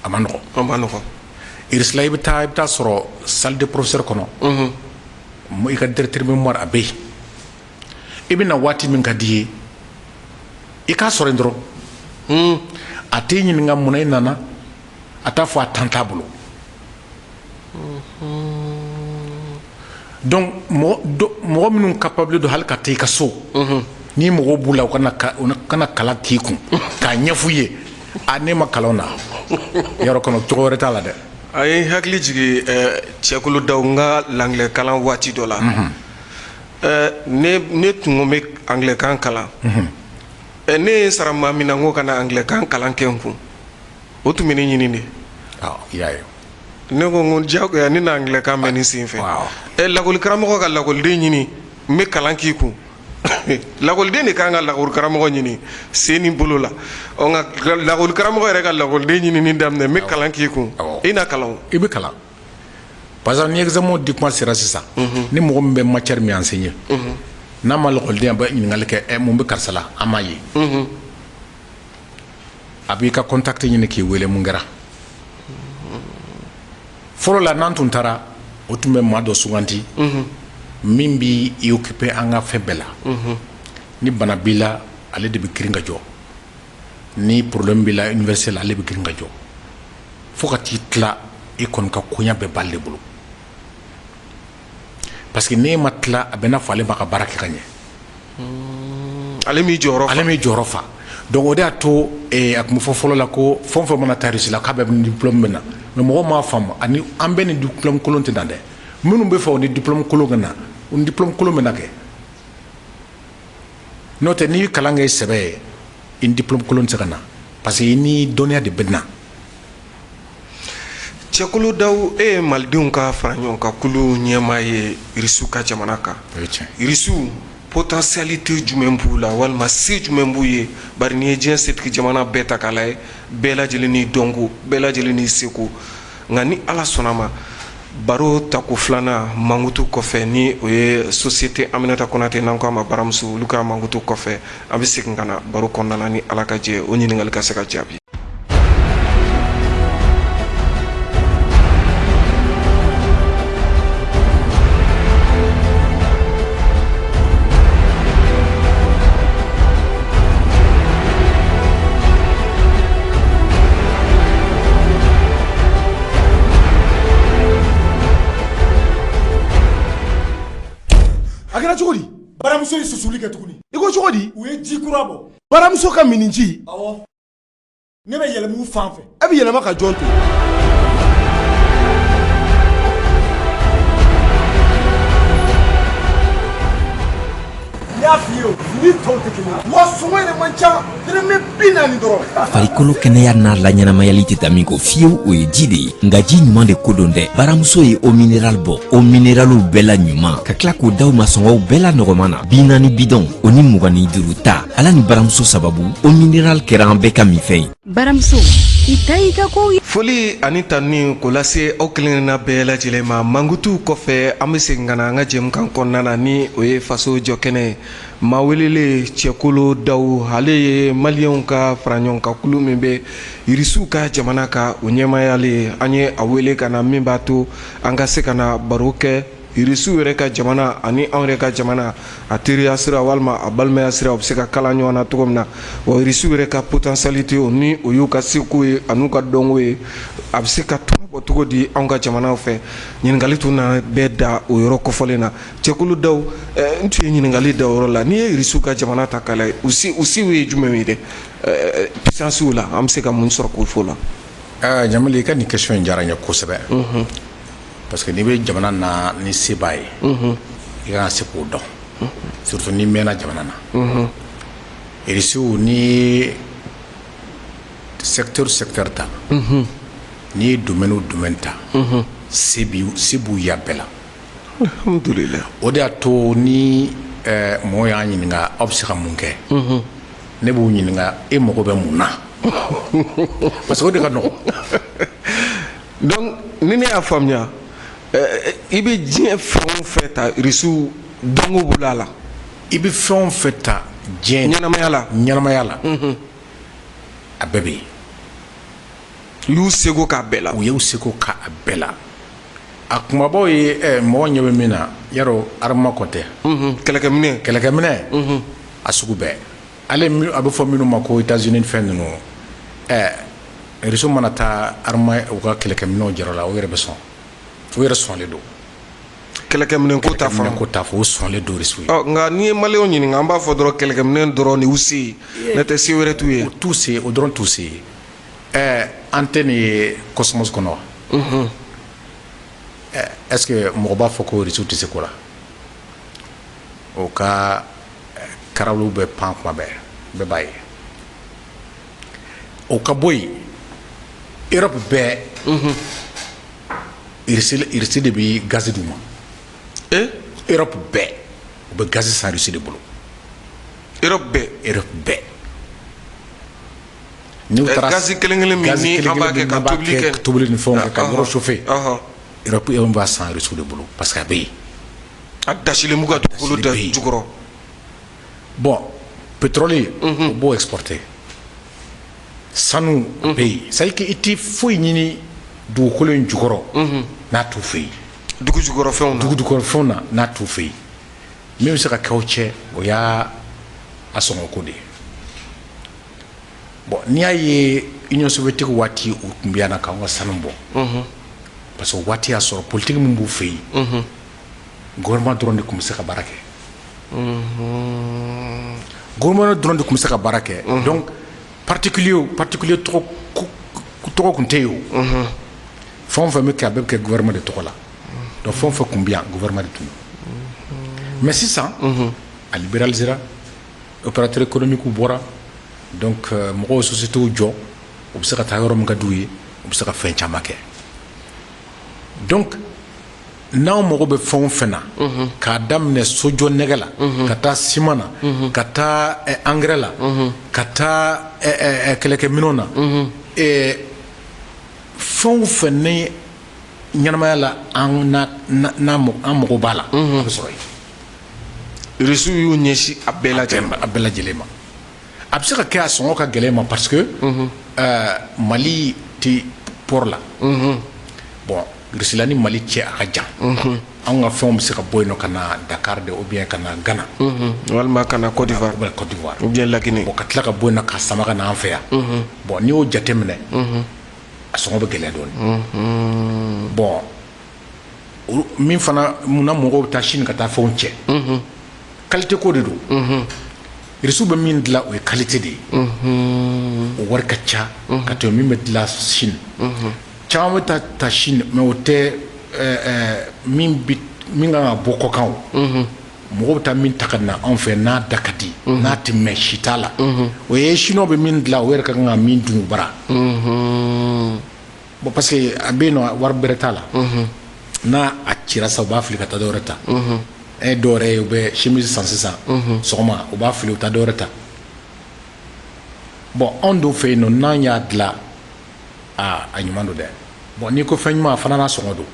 a ma nɔgɔn. A ma nɔgɔn. Irisila, i bɛ taa sɔrɔ salle de professeur kɔnɔ, i ka directeur mémoire a bɛ yen. I bɛ na waati min ka di i ye, i k'a sɔrɔ yen dɔrɔn. A t'i ɲininka munna i nana, a t'a fɔ a tan t'a bolo. Donc mɔgɔ minnu capable don hali ka taa i ka so, ni mɔgɔw b'u la, u kana kalan k'i kun k'a ɲɛf'u ye, a ne ma kalan na yɔrɔ kɔnɔ, cogo wɛrɛ t'a la dɛ. A ye n hakili jigin Cɛkolo Daw, n ka l'anglais kalan waati dɔ la, ne tun ko n bɛ anglais kan kalan. Ne ye sara maa min na, n ko ka na anglais kan kalan kɛ n kun, o tun bɛ ne ɲini de. I y'a ye. Ne ko n ko diyagoya ne na anglais kan mɛn nin sen fɛ. Lakɔli karamɔgɔ ka lakɔliden ɲini, n bɛ kalan k'i kun. Lakɔliden de kan ka lakɔli karamɔgɔ ɲini sen ni bolo la. Ɔ, nka lakɔli karamɔgɔ yɛrɛ ka lakɔliden ɲinini daminɛ, n bɛ kalan k'i kun, i na kalan o. I bɛ kalan. Par exemple, ni examen di kuma sera sisan, ni mɔgɔ min bɛ matière min enseigner, n'a ma lakɔliden, a bɛ ɲininkali kɛ: ɛ, mun bɛ karisa la, an m'a ye? A b'i ka contact ɲini k'i wele, mun kɛra? Fɔlɔ la, n'an tun taara, o tun bɛ maa dɔ suganti min b'i occuper an ka fɛn bɛɛ la. Ni bana b'i la, ale de bɛ girin ka jɔ. Ni problème b'i la université la, ale bɛ girin ka jɔ fo ka t'i tila. I kɔni ka koɲa bɛɛ b'ale de bolo, parce que n'e ma tila, a bɛ n'a fɔ ale b'a ka baara kɛ ka ɲɛ. Ale m'i jɔyɔrɔ fa. Ale m'i jɔyɔrɔ fa. Donc o de y'a to a tun bɛ fɔ fɔlɔ la ko fɛn o fɛn mana taa Russie la, k'a bɛɛ ni diplôme bɛ na. Mais mɔgɔw m'a faamu, ani an bɛɛ ni diplôme kolon tɛ na dɛ. Minnu bɛ fɛ o ni diplôme kolon ka na, o ni diplôme kolon bɛ na kɛ. N'o tɛ, n'i ye kalan kɛ sɛbɛ ye, i ni diplôme kolon tɛ se ka na, parce que i ni dɔnniya de bɛ na. Cɛkolo Daw, e ye malidenw ka fara ɲɔgɔn kan kulu ɲɛmaa ye Irisiw ka jamana kan. O ye tiɲɛ. Irisiw, potentialité jumɛn b'u la, walima se jumɛn b'u ye? Bari n'i ye diɲɛ setigi jamana bɛɛ ta k'a lajɛ, bɛɛ lajɛlen n'i dɔnko, bɛɛ lajɛlen n'i seko. Nka ni Ala sɔnna ma, baro tako filanan mankutu kɔfɛ, ni o ye société Aminata Konate, n'an ko a ma Baramuso, olu ka mankutu kɔfɛ, an bɛ segin ka na baro kɔnɔna na, ni Ala ka jɛ, o ɲininkali ka se ka jaabi. A kɛra cogo di? Baramuso ye susuli kɛ tuguni. I ko cogo di? U ye ji kura bɔ. Baramuso ka miniji? Awɔ, ne bɛ yɛlɛma u fan fɛ. E bɛ yɛlɛma ka jɔn to? N y'a f'i ye, o ni tɔw tɛ kelen ye. Wa sɔngɔ yɛrɛ man ca, dɔrɔmɛ 40 dɔrɔn. Farikolo kɛnɛya n'a laɲɛnamayali tɛ taa min kɔ fiyewu, o ye ji de ye. Nka ji ɲuman de ko don dɛ. Baramuso ye eau minérale bɔ, eau minéralew bɛɛ la ɲuman, ka tila k'o d'aw ma sɔngɔw bɛɛ la nɔgɔman na. 40 bidɔn o ni 25 ta. Ala ni Baramuso sababu, eau minérale kɛra an bɛɛ ka minfɛn ye. Baramuso, i ta y'i ka kow ye. Foli ani tanuni k'o lase aw kelenkelenna bɛɛ lajɛlen ma. Mankutu kɔfɛ, an bɛ segin ka na an ka jɛmukan kɔnɔna na, ni o ye Faso Jɔ Kɛnɛ ye. Maa welelen, Cɛkolo Daw, ale ye maliyɛnw ka fara ɲɔgɔn kan kulu min bɛ Irisiw ka jamana kan, o ɲɛmaayalen ye. An ye a wele ka na min b'a to an ka se ka na baro kɛ Irisiw yɛrɛ ka jamana ani anw yɛrɛ ka jamana, a teriya sira walima a balimaya sira, u bɛ se ka kala ɲɔgɔn na cogo min na. Wa Irisiw yɛrɛ ka potentialité, o ni o y'u ka seko ye an'u ka dɔnko ye, a bɛ se ka tɔnɔ bɔ cogo di anw ka jamanaw fɛ? Ɲininkali tun nana bɛɛ da o yɔrɔ kofɔlen na. Cɛkulu Daw, n tun ye ɲininkali da o yɔrɔ la. N'i ye Irisiw ka jamana ta k'a lajɛ, u sew ye jumɛn ye dɛ puissance la? An bɛ se ka mun sɔrɔ k'o fɔ o la? Jamili, i ka nin question in diyara n ye kosɛbɛ, parce que n'i bɛ jamana na ni se b'a ye, i kan ka se k'o dɔn, surtout n'i mɛnna jamana na. Irisiw, ni secteur secteur ta, n'i ye domaine o domaine ta, se b'u ya bɛɛ la. Alhamdulillah. O de y'a to ni mɔgɔ y'an ɲininka aw bɛ se ka mun kɛ, ne b'u ɲininka e mago bɛ mun na, parce que o de ka nɔgɔn. Donc ni ne y'a faamuya, i bɛ diɲɛ fɛn o fɛn ta, Irisiw dɔnko b'u la. I bɛ fɛn o fɛn ta diɲɛ ɲɛnamaya la. Ɲɛnamaya la, a bɛɛ bɛ yen. U y'u seko k'a bɛɛ la. U y'u seko k'a bɛɛ la. A kumabaw ye mɔgɔ ɲɛ bɛ min na yarɔ, armement ko tɛ. Kɛlɛkɛminɛ. Kɛlɛkɛminɛ a sugu bɛɛ, ale a bɛ fɔ minnu ma ko États-Unis fɛn ninnu, Irisiw mana taa armement, u ka kɛlɛkɛminɛw jara la, u yɛrɛ bɛ sɔn, u yɛrɛ sɔnlen don. Kɛlɛkɛminɛ ko ta fan. Ko ta fɔ, u sɔnlen don Irisiw ye. Ɔ, nka n'i ye maliyɛnw ɲininka, an b'a fɔ dɔrɔn kɛlɛkɛminɛ dɔrɔn de y'u se ye, n'o tɛ se wɛrɛ t'u ye. O t'u se, o dɔrɔn t'u se ye. An tɛ nin ye cosmos kɔnɔ wa? Est-ce que mɔgɔ b'a fɔ ko Rusiw tɛ se ko la? O ka karawuluw bɛ pan kuma bɛɛ, bɛɛ b'a ye. O ka bɔ yen, Europe bɛɛ, Russie de bɛ gazi d'u ma. Europe bɛɛ, u bɛ gazi san Russie de bolo. Europe bɛɛ? Europe bɛɛ. N'u taara gazi kelen kelen min ni an b'a kɛ ka tobili kɛ, tobili ni fɛnw kɛ ka yɔrɔ chauffer, Europe b'a san Russie de bolo parce que a bɛ yen. A dasilen b'u ka dugukolo da jukɔrɔ. Bon, pétrole, u b'o exporter, sanu bɛ yen. C'est à dire que i tɛ foyi ɲini dugukolo in jukɔrɔ n'a t'u fɛ yen. Dugu jukɔrɔfɛnw na. Dugu jukɔrɔfɛnw na, n'a t'u fɛ yen. Min bɛ se ka kɛ o cɛ, o y'a a sɔngɔko de ye. Bon, n'i y'a ye Union soviétique waati, u tun bɛ yan na k'anw ka sanu bɔ, parce que o waati y'a sɔrɔ politique min b'u fɛ yen, gouvernement dɔrɔn de tun bɛ se ka baara kɛ. Gouvernement dɔrɔn de tun bɛ se ka baara kɛ. Donc particulier tɔgɔ tun tɛ yen. O fɛn o fɛn bɛ kɛ, a bɛɛ bɛ kɛ gouvernement de tɔgɔ la. Donc fɛn o fɛn tun bɛ yan, gouvernement de tun don. Mais sisan, a libéralisera, opérateur économique bɔra. Donc mɔgɔw, sociétés jɔ, u bɛ se ka taa yɔrɔ min ka d'u ye, u bɛ se ka fɛn caman kɛ. Donc n'anw mago bɛ fɛn o fɛn na, k'a daminɛ sojɔ nɛgɛ la, ka taa siman na, ka taa engrais la, ka taa kɛlɛkɛminɛnw na, fɛn o fɛn ni ɲɛnamaya la an n'a an mago b'a la, a bɛ sɔrɔ yen. Rusiw y'u ɲɛsin a bɛɛ lajɛlen ma. A bɛɛ lajɛlen ma. A bɛ se ka kɛ a sɔngɔ ka gɛlɛn ma, parce que Mali tɛ port la. Bon, Russie ni Mali cɛ a ka jan. Anw ka fɛnw bɛ se ka bɔ yen nɔ ka na Dakar de, ou bien ka na Ghana. Walima ka na Côte d'Ivoire. Ou bien Côte d'Ivoire. Ou bien La Guinée. Bon, ka tila ka bɔ yen nɔ ka sama ka na an fɛ yan. Bon, n'i y'o jateminɛ, a sɔngɔ bɛ gɛlɛya dɔɔnin. Bon, min fana munna mɔgɔw bɛ taa Chine ka taa fɛnw cɛ? Qualité ko de don. Rusiw bɛ min dilan, o ye qualité de ye. O wari ka ca ka tɛmɛ min bɛ dilan Chine. Caman bɛ taa ta Chine, mais o tɛ min bi min kan ka bɔ kɔkan. O mɔgɔw bɛ taa min ta ka na anw fɛ, n'a da ka di, n'a tɛ mɛn, si t'a la, o ye Chinois bɛ min dilan, o yɛrɛ ka kan ka min dun u bara. Bon, parce que a bɛ yen nɔ, wari bɛrɛ t'a la. N'a a cira sa, u b'a fili ka taa dɔ wɛrɛ ta. E dɔw yɛrɛ ye, u bɛ chemise san sisan sɔgɔma, u b'a fili, u taa dɔ wɛrɛ ta. Bon, anw dun fɛ yen nɔ, n'an y'a dilan, a ɲuman don dɛ. Bon, n'i ko fɛn ɲuman, a fana n'a sɔngɔ don.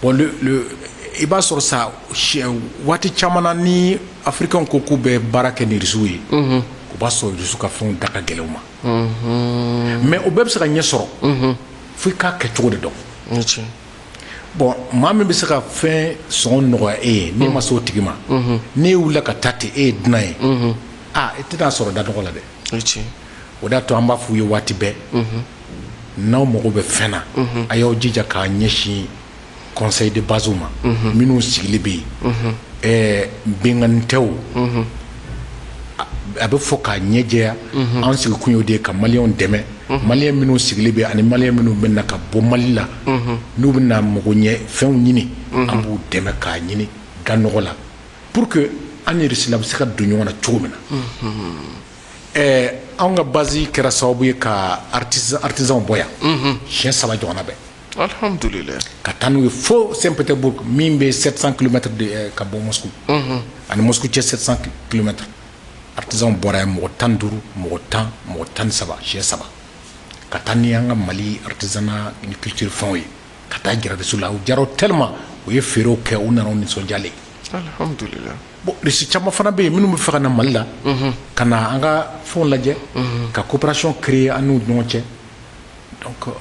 Bon, le i b'a sɔrɔ sa, waati caman na, ni Africains ko k'u bɛ baara kɛ ni Rusiw ye, o b'a sɔrɔ Rusiw ka fɛnw da ka gɛlɛn u ma. Mais o bɛɛ bɛ se ka ɲɛ sɔrɔ fo i k'a kɛ cogo de dɔn. Bon, maa min bɛ se ka fɛn sɔngɔ nɔgɔya e ye, n'i ma se o tigi ma, n'e wulila ka taa ten, e ye dunan ye, aa, i tɛna sɔrɔ da nɔgɔ la dɛ. O de y'a to an b'a f'u ye waati bɛɛ, n'aw mago bɛ fɛn na, a y'aw jija k'a ɲɛsin conseil de base ma minnu sigili bɛ yen. Binkanni tɛ o, a bɛ fɔ k'a ɲɛjɛya. An sigikun y'o de ye, ka Maliyɛnw dɛmɛ, Maliyɛn minnu sigilen bɛ ani Maliyɛn minnu bɛ na ka bɔ Mali la, n'u bɛ na mago ɲɛ fɛnw ɲini, an b'u dɛmɛ k'a ɲini da nɔgɔ la, pour que an ni Russie la bɛ se ka don ɲɔgɔn na cogo min na. Anw ka base kɛra sababu ye ka artisanw bɔ yan siɲɛ 3 ɲɔgɔnna bɛɛ. Alhamdulillah. Ka taa n'u ye fo Saint-Pétersbourg min bɛ 700 km de ka bɔ Moscou, ani Moscou cɛ 700 km. Artisanw bɔra yan, mɔgɔ 15, mɔgɔ 10, mɔgɔ 13, siɲɛ 3, ka taa ni an ka Mali artisanat ni culture fɛnw ye, ka taa jira Russe la. U diyara tellement, u ye feerew kɛ, u nana, u nisɔndiyalen. Alhamdulillah. Bon, Russe caman fana bɛ yen minnu bɛ fɛ ka na Mali la, ka na an ka fɛnw lajɛ, ka coopération créer an n'u ɲɔgɔn cɛ. Donc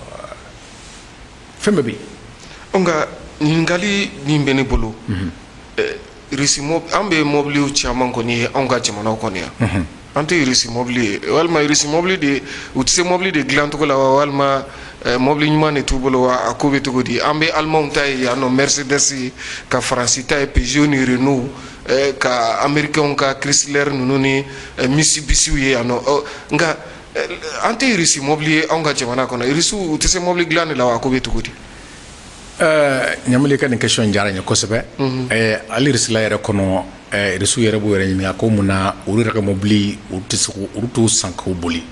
fɛn bɛɛ bɛ yen. Nka ɲininkali min bɛ ne bolo, Russie, an bɛ mɔbiliw caman kɔni ye anw ka jamanaw kɔnɔ yan, an tɛ Russie mɔbili ye. Walima Russie mɔbili de, u tɛ se mɔbili de dilancogo la wa, walima mɔbili ɲuman de t'u bolo wa? A ko bɛ cogo di? An bɛ Alimanw ta ye yan nɔ, Mercedes, ka Faransi ta ye, Peugeot ni Renault, ka Américains ka Chrysler ninnu ni Mitsubishi ye yan nɔ. Nka An tɛ irisi mobili ye anw ka jamana kɔnɔ. Irisiw u tɛ se mobili dilan de la wa? A ko bɛ cogo di? Ɲamili ka nin question diyara n ye kosɛbɛ. Hali irisila yɛrɛ kɔnɔ, irisiw yɛrɛ b'u yɛrɛ ɲininka ko mun na olu yɛrɛ ka mobili, olu tɛ se, olu t'o san k'o boli.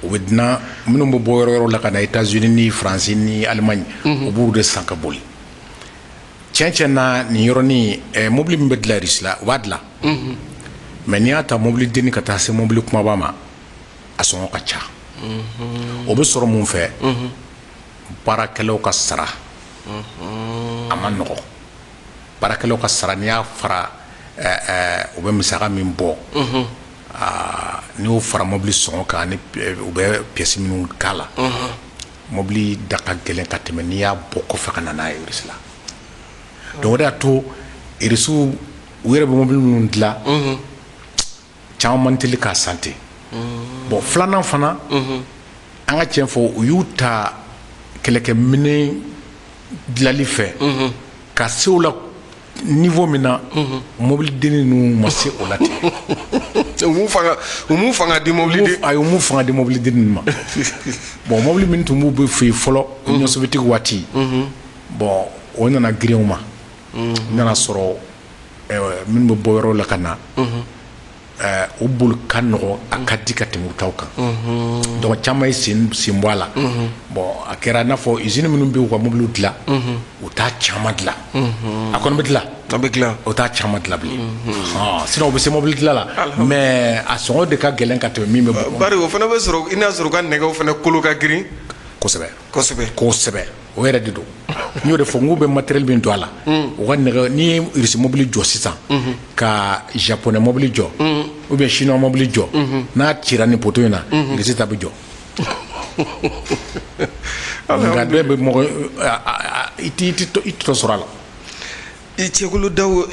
U bɛ dunan minnu bɛ bɔ yɔrɔ yɔrɔ la ka na, États-Unis ni Faransi ni Allemagne, u b'u de san ka boli. Tiɲɛ tiɲɛ na, nin yɔrɔnin, mobili min bɛ dilan irisila, u b'a dilan, mais n'i y'a ta mobili denni ka taa se mobili kumaba ma, a sɔngɔ ka ca. O bɛ sɔrɔ mun fɛ? Baarakɛlaw ka sara a ma nɔgɔ. Baarakɛlaw ka sara, n'i y'a fara u bɛ musaka min bɔ, n'i y'o fara mobili sɔngɔ kan ni u bɛ pièces minnu k'a la, mobili da ka gɛlɛn ka tɛmɛ n'i y'a bɔ kɔfɛ ka na n'a ye Irisi la. Donc o de y'a to irisiw, u yɛrɛ bɛ mobili minnu dilan, caman man teli k'a san ten. Bon, filanan fana, an ka tiɲɛ fɔ, u y'u ta kɛlɛkɛminɛn dilali fɛ ka se o la niveau min na, mobili denni ninnu ma se o la ten. U m'u fanga di mobili den. Ayi, u m'u fanga di mobili denni ninnu ma. Bon, mobili min tun b'u bɛ fɛ yen fɔlɔ, Union soviétique waati, bon, o nana girin u ma. U nana sɔrɔ minnu bɛ bɔ yɔrɔ la ka na, o boli ka nɔgɔ, a ka di ka tɛmɛ u taw kan. Donc caman ye sen sen bɔ a la. Bon, a kɛra i n'a fɔ usine minnu bɛ u ka mobiliw dilan, u t'a caman dilan. A kɔni bɛ dilan. A bɛ dilan. O t'a caman dilan bilen. Sinon u bɛ se mobili dilan la, mais a sɔngɔ de ka gɛlɛn ka tɛmɛ min bɛ bɔ. Bari o fana bɛ sɔrɔ i n'a sɔrɔ u ka nɛgɛw fana kolo ka girin. Kosɛbɛ. Kosɛbɛ. Kosɛbɛ, o yɛrɛ de don. N y'o de fɔ n k'u bɛ matériel min don a la, u ka nɛgɛ. N'i ye irisi mobili jɔ sisan ka japonais mobili jɔ ou bien chinois mobili jɔ, n'a cira ni poteau in na, irisi ta bɛ jɔ. Nka bɛɛ bɛ mɔgɔ i t'i tɔ sɔrɔ a la. Cɛkolo Daw,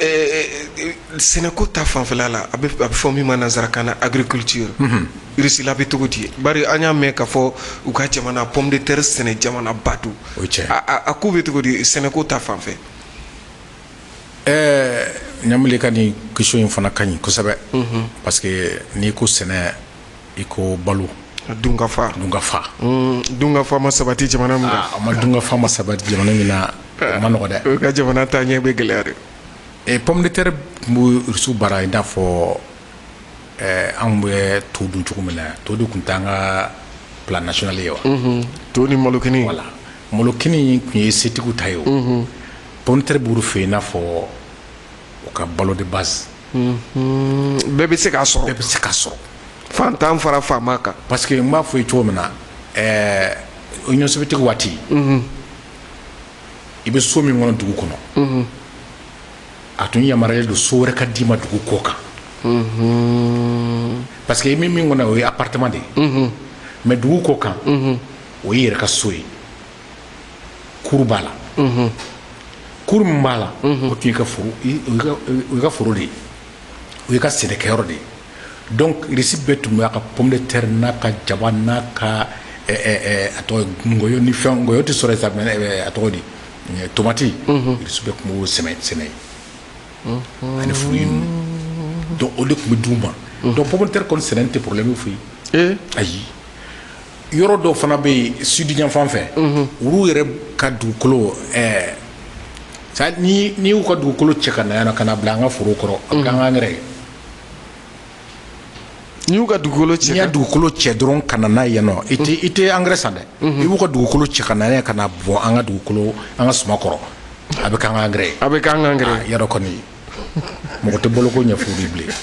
sɛnɛko ta fanfɛla la, a bɛ fɔ min ma nansarakan na agriculture, Irisila bɛ cogo di? Bari an y'a mɛn k'a fɔ u ka jamana pomme de terre sɛnɛ jamanaba don. O tiɲɛ. A ko bɛ cogo di sɛnɛko ta fanfɛ? Ɲamili ka nin question in fana ka ɲi kosɛbɛ, parce que n'i ko sɛnɛ, i ko balo. Dunkafa. Dunkafa. Dunkafa ma sabati jamana min kan. A ma, dunkafa ma sabati jamana min na, o ma nɔgɔ dɛ. O ka jamana taa ɲɛ bɛ gɛlɛya dɛ. Pomme de terre tun bɛ Irisiw bara i n'a fɔ anw bɛ to dun cogo min na. To de tun t'an ka plat national ye wa? To ni malokini. Voilà, malokini tun ye setigiw ta ye. O pomme de terre b'olu fɛ yen i n'a fɔ u ka balo de base. Bɛɛ bɛ se k'a sɔrɔ. Bɛɛ bɛ se k'a sɔrɔ. Fantan fara faama kan. Parce que n b'a fɔ ye cogo min na, Union soviétique waati, i bɛ so min kɔnɔ dugu kɔnɔ, a tun yamaruyalen don so wɛrɛ ka d'i ma dugu kɔ kan, parce que i bɛ min kɔnɔ, o ye appartement de ye, mais dugu kɔ kan, o y'i yɛrɛ ka so ye. Kuru b'a la, kuru min b'a la, o tun y'i ka foro, o y'i ka foro de ye, o y'i ka sɛnɛkɛyɔrɔ de ye. Donc Irisi bɛɛ tun b'a ka pomme de terre n'a ka jaba n'a ka a tɔgɔ ngɔyɔ ni fɛn. Ngɔyɔ tɛ sɔrɔ yen sa, mais a tɔgɔ di, tomati, Irisi bɛɛ tun b'o sɛnɛ sɛnɛ yen ani fruits ninnu. Donc o de tun bɛ d'u ma. Donc pomme de terre kɔni sɛnɛ tɛ problème foyi ye. Ayi, yɔrɔ dɔw fana bɛ yen sud yanfan fɛ, olu yɛrɛ ka dugukolo ni n'i y'u ka dugukolo cɛ ka na yan ka na bila an ka foro kɔrɔ, a bɛ k'an ka engrais ye. N'i y'u ka dugukolo cɛ. N'i y'a dugukolo cɛ dɔrɔn ka na n'a ye yan nɔ, i tɛ engrais san dɛ. I b'u ka dugukolo cɛ ka na n'a ye ka na bɔn an ka dugukolo, an ka suma kɔrɔ, a bɛ k'an ka engrais ye. A bɛ k'an ka engrais ye. Yɔrɔ kɔni, mɔgɔ tɛ boloko ɲɛfɔ olu ye bilen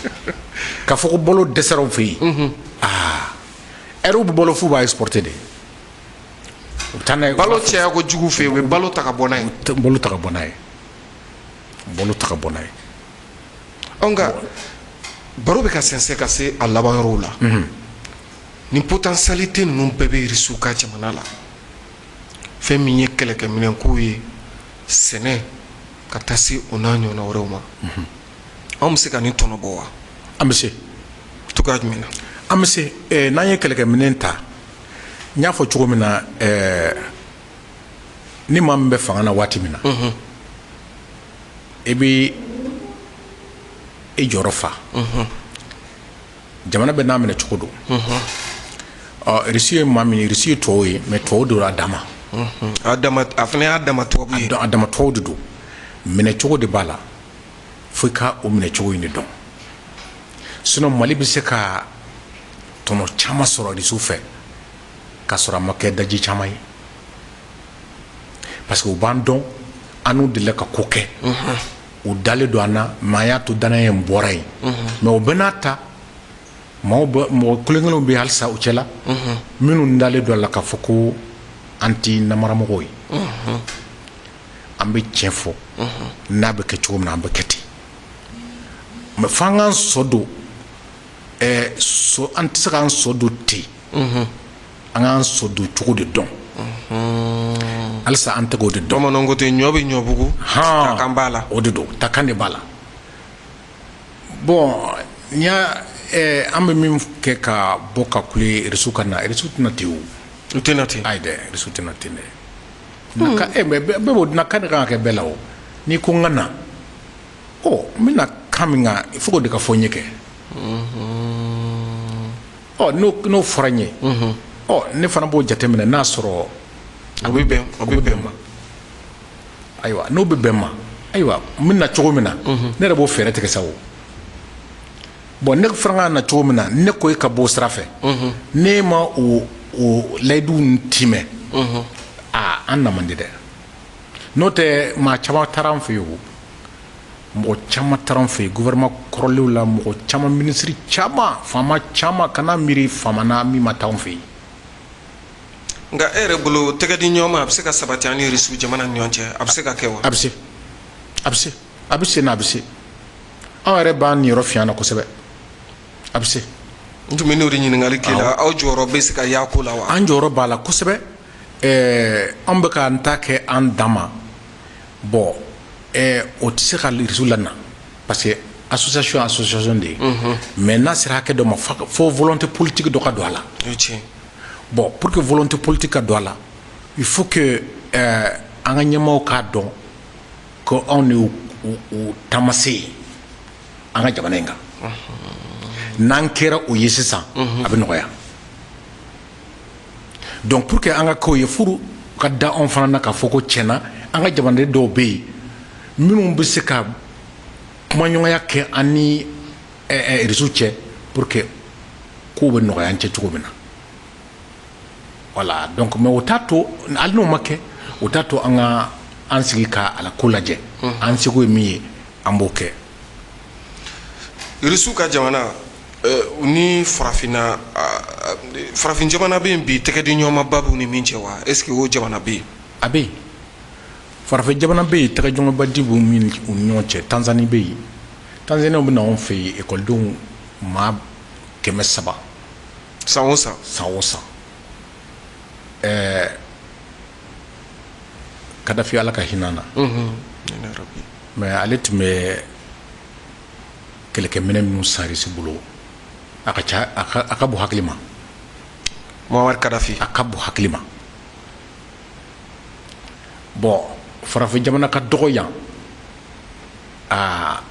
k'a fɔ ko balo dɛsɛra u fɛ yen. Aa, ɛriw bɛ balo f'u b'a exporter de, u bɛ taa n'a ye. Balo caya kojugu fɛ yen, u bɛ balo ta ka bɔ n'a ye. Balo ta ka bɔ n'a ye, balo ta ka bɔ n'a ye. Ɔ, nka baro bɛ ka sɛnsɛn ka se a laban yɔrɔw la. Nin potentialité ninnu bɛɛ bɛ Irisiw ka jamana la, fɛn min ye kɛlɛkɛminɛnko ye, sɛnɛ, ka taa se o n'a ɲɔgɔnna wɛrɛw ma, anw bɛ se ka nin tɔnɔ bɔ wa? An bɛ se. Cogoya jumɛn na? An bɛ se. N'an ye kɛlɛkɛminɛn ta, n y'a fɔ cogo min na, ni maa min bɛ fanga na waati min na, i bɛ i jɔyɔrɔ fa. Jamana bɛ n'a minɛ cogo don. Ɔ, Irisi ye maa min ye, Irisi ye tubabu ye, mais tubabu don a dama. A dama, a fana y'a dama tubabu ye. A dama tubabu de don. Minɛcogo de b'a la, fo i ka o minɛcogo in de dɔn. Sinon Mali bɛ se ka tɔnɔ caman sɔrɔ Irisiw fɛ k'a sɔrɔ a ma kɛ daji caman ye, parce que u b'an dɔn, an n'u delila ka ko kɛ, u dalen don an na. Mais an y'a to danaya in bɔra yen. Mais o bɛɛ n'a ta, maaw bɛ, mɔgɔ kelen kelenw bɛ halisa u cɛla minnu dalen don a la k'a fɔ ko an ti namaramɔgɔw ye, an bɛ tiɲɛ fɔ. N'a bɛ kɛ cogo min na, an bɛ kɛ ten. Mais f'an k'an sɔ don sɔ, an tɛ se k'an sɔ don ten, an k'an sɔ don cogo de dɔn. Halisa an tɛ k'o de dɔn. Bamananw ko ten, ɲɔ bɛ ɲɔbugu, takan b'a la. O de don, takan de b'a la. Bon, n y'a an bɛ min kɛ ka bɔ ka kule Irisiw ka na, Irisiw tɛna ten o. U tɛna ten. Ayi dɛ, Irisiw tɛna ten dɛ. Na mais bɛɛ b'o na kan de kan ka kɛ bɛɛ la o. N'i ko n ka na, ɔ, n bɛna kan min kan, il faut k'o de ka fɔ n ye kɛ. Ɔ, n'o fɔra n ye, ɔ, ne fana b'o jateminɛ n'a sɔrɔ o bɛ bɛn ma. Ayiwa, n'o bɛ bɛn ma, ayiwa, n bɛ na cogo min na, ne yɛrɛ b'o fɛɛrɛ tigɛ sa o. Bon, ne fana ka na cogo min na, ne ko e ka bɔ o sira fɛ, ne ma o layidu timɛ, aa, an na man di dɛ. N'o tɛ, maa caman taara an fɛ yen o, mɔgɔ caman taara an fɛ yen, gouvernement kɔrɔlenw la, mɔgɔ caman, minisiri caman, faama caman, kana miiri faama na min ma taa an fɛ yen. Nka e yɛrɛ bolo, tɛgɛ di ɲɔgɔn ma, a bɛ se ka sabati an ni Irisiw jamana ni ɲɔgɔn cɛ? A bɛ se ka kɛ wa? A bɛ se, a bɛ se, a bɛ se na, a bɛ se. Anw yɛrɛ b'an niyɔrɔ fiɲɛ na kosɛbɛ, a bɛ se. N tun bɛ n'o de ɲininkali k'i la, aw jɔyɔrɔ bɛ se ka y'a ko la wa? An jɔyɔrɔ b'a la kosɛbɛ. Anw bɛ k'an ta kɛ an dan ma. Bon, o tɛ se ka Irisiw lana, parce que association de ye. Mais n'a sera hakɛ dɔ ma, fo volonté politique dɔ ka don a la. O ye tiɲɛ. Bon, pour que volonté politique ka don a la, il faut que an ka ɲɛmaaw k'a dɔn ko anw de y'u u taamase ye an ka jamana in kan. N'an kɛra o ye sisan, a bɛ nɔgɔya. Donc pour que an ka k'o ye, furu ka da anw fana na k'a fɔ ko tiɲɛna, an ka jamanaden dɔw bɛ yen minnu bɛ se ka kumaɲɔgɔnya kɛ an ni Irisiw cɛ, pour que kow bɛ nɔgɔya an cɛ cogo min na. Voilà, donc, mais o t'a to, hali n'o ma kɛ, o t'a to an ka an sigi ka a la ko lajɛ. An seko ye min ye, an b'o kɛ. Irisiw ka jamana ni farafinna, farafin jamana bɛ yen bi, tɛgɛ di ɲɔgɔnmaba b'u ni min cɛ wa? Est ce que o jamana bɛ yen? A bɛ yen, farafin jamana bɛ yen, tɛgɛjɔngɔba di b'u min u ni ɲɔgɔn cɛ. Tanzanie bɛ yen. Tanzaniens bɛ na anw fɛ yen, ekɔlidenw maa 300. San o san? San o san. Kadafi, Ala ka hinɛ na, mais ale tun bɛ kɛlɛkɛminɛ minnu san Irisi bolo, a ka ca, a ka bon hakili ma. Muammar Kadafi. A ka bon hakili ma. Bon, farafin jamana ka dɔgɔ yan aa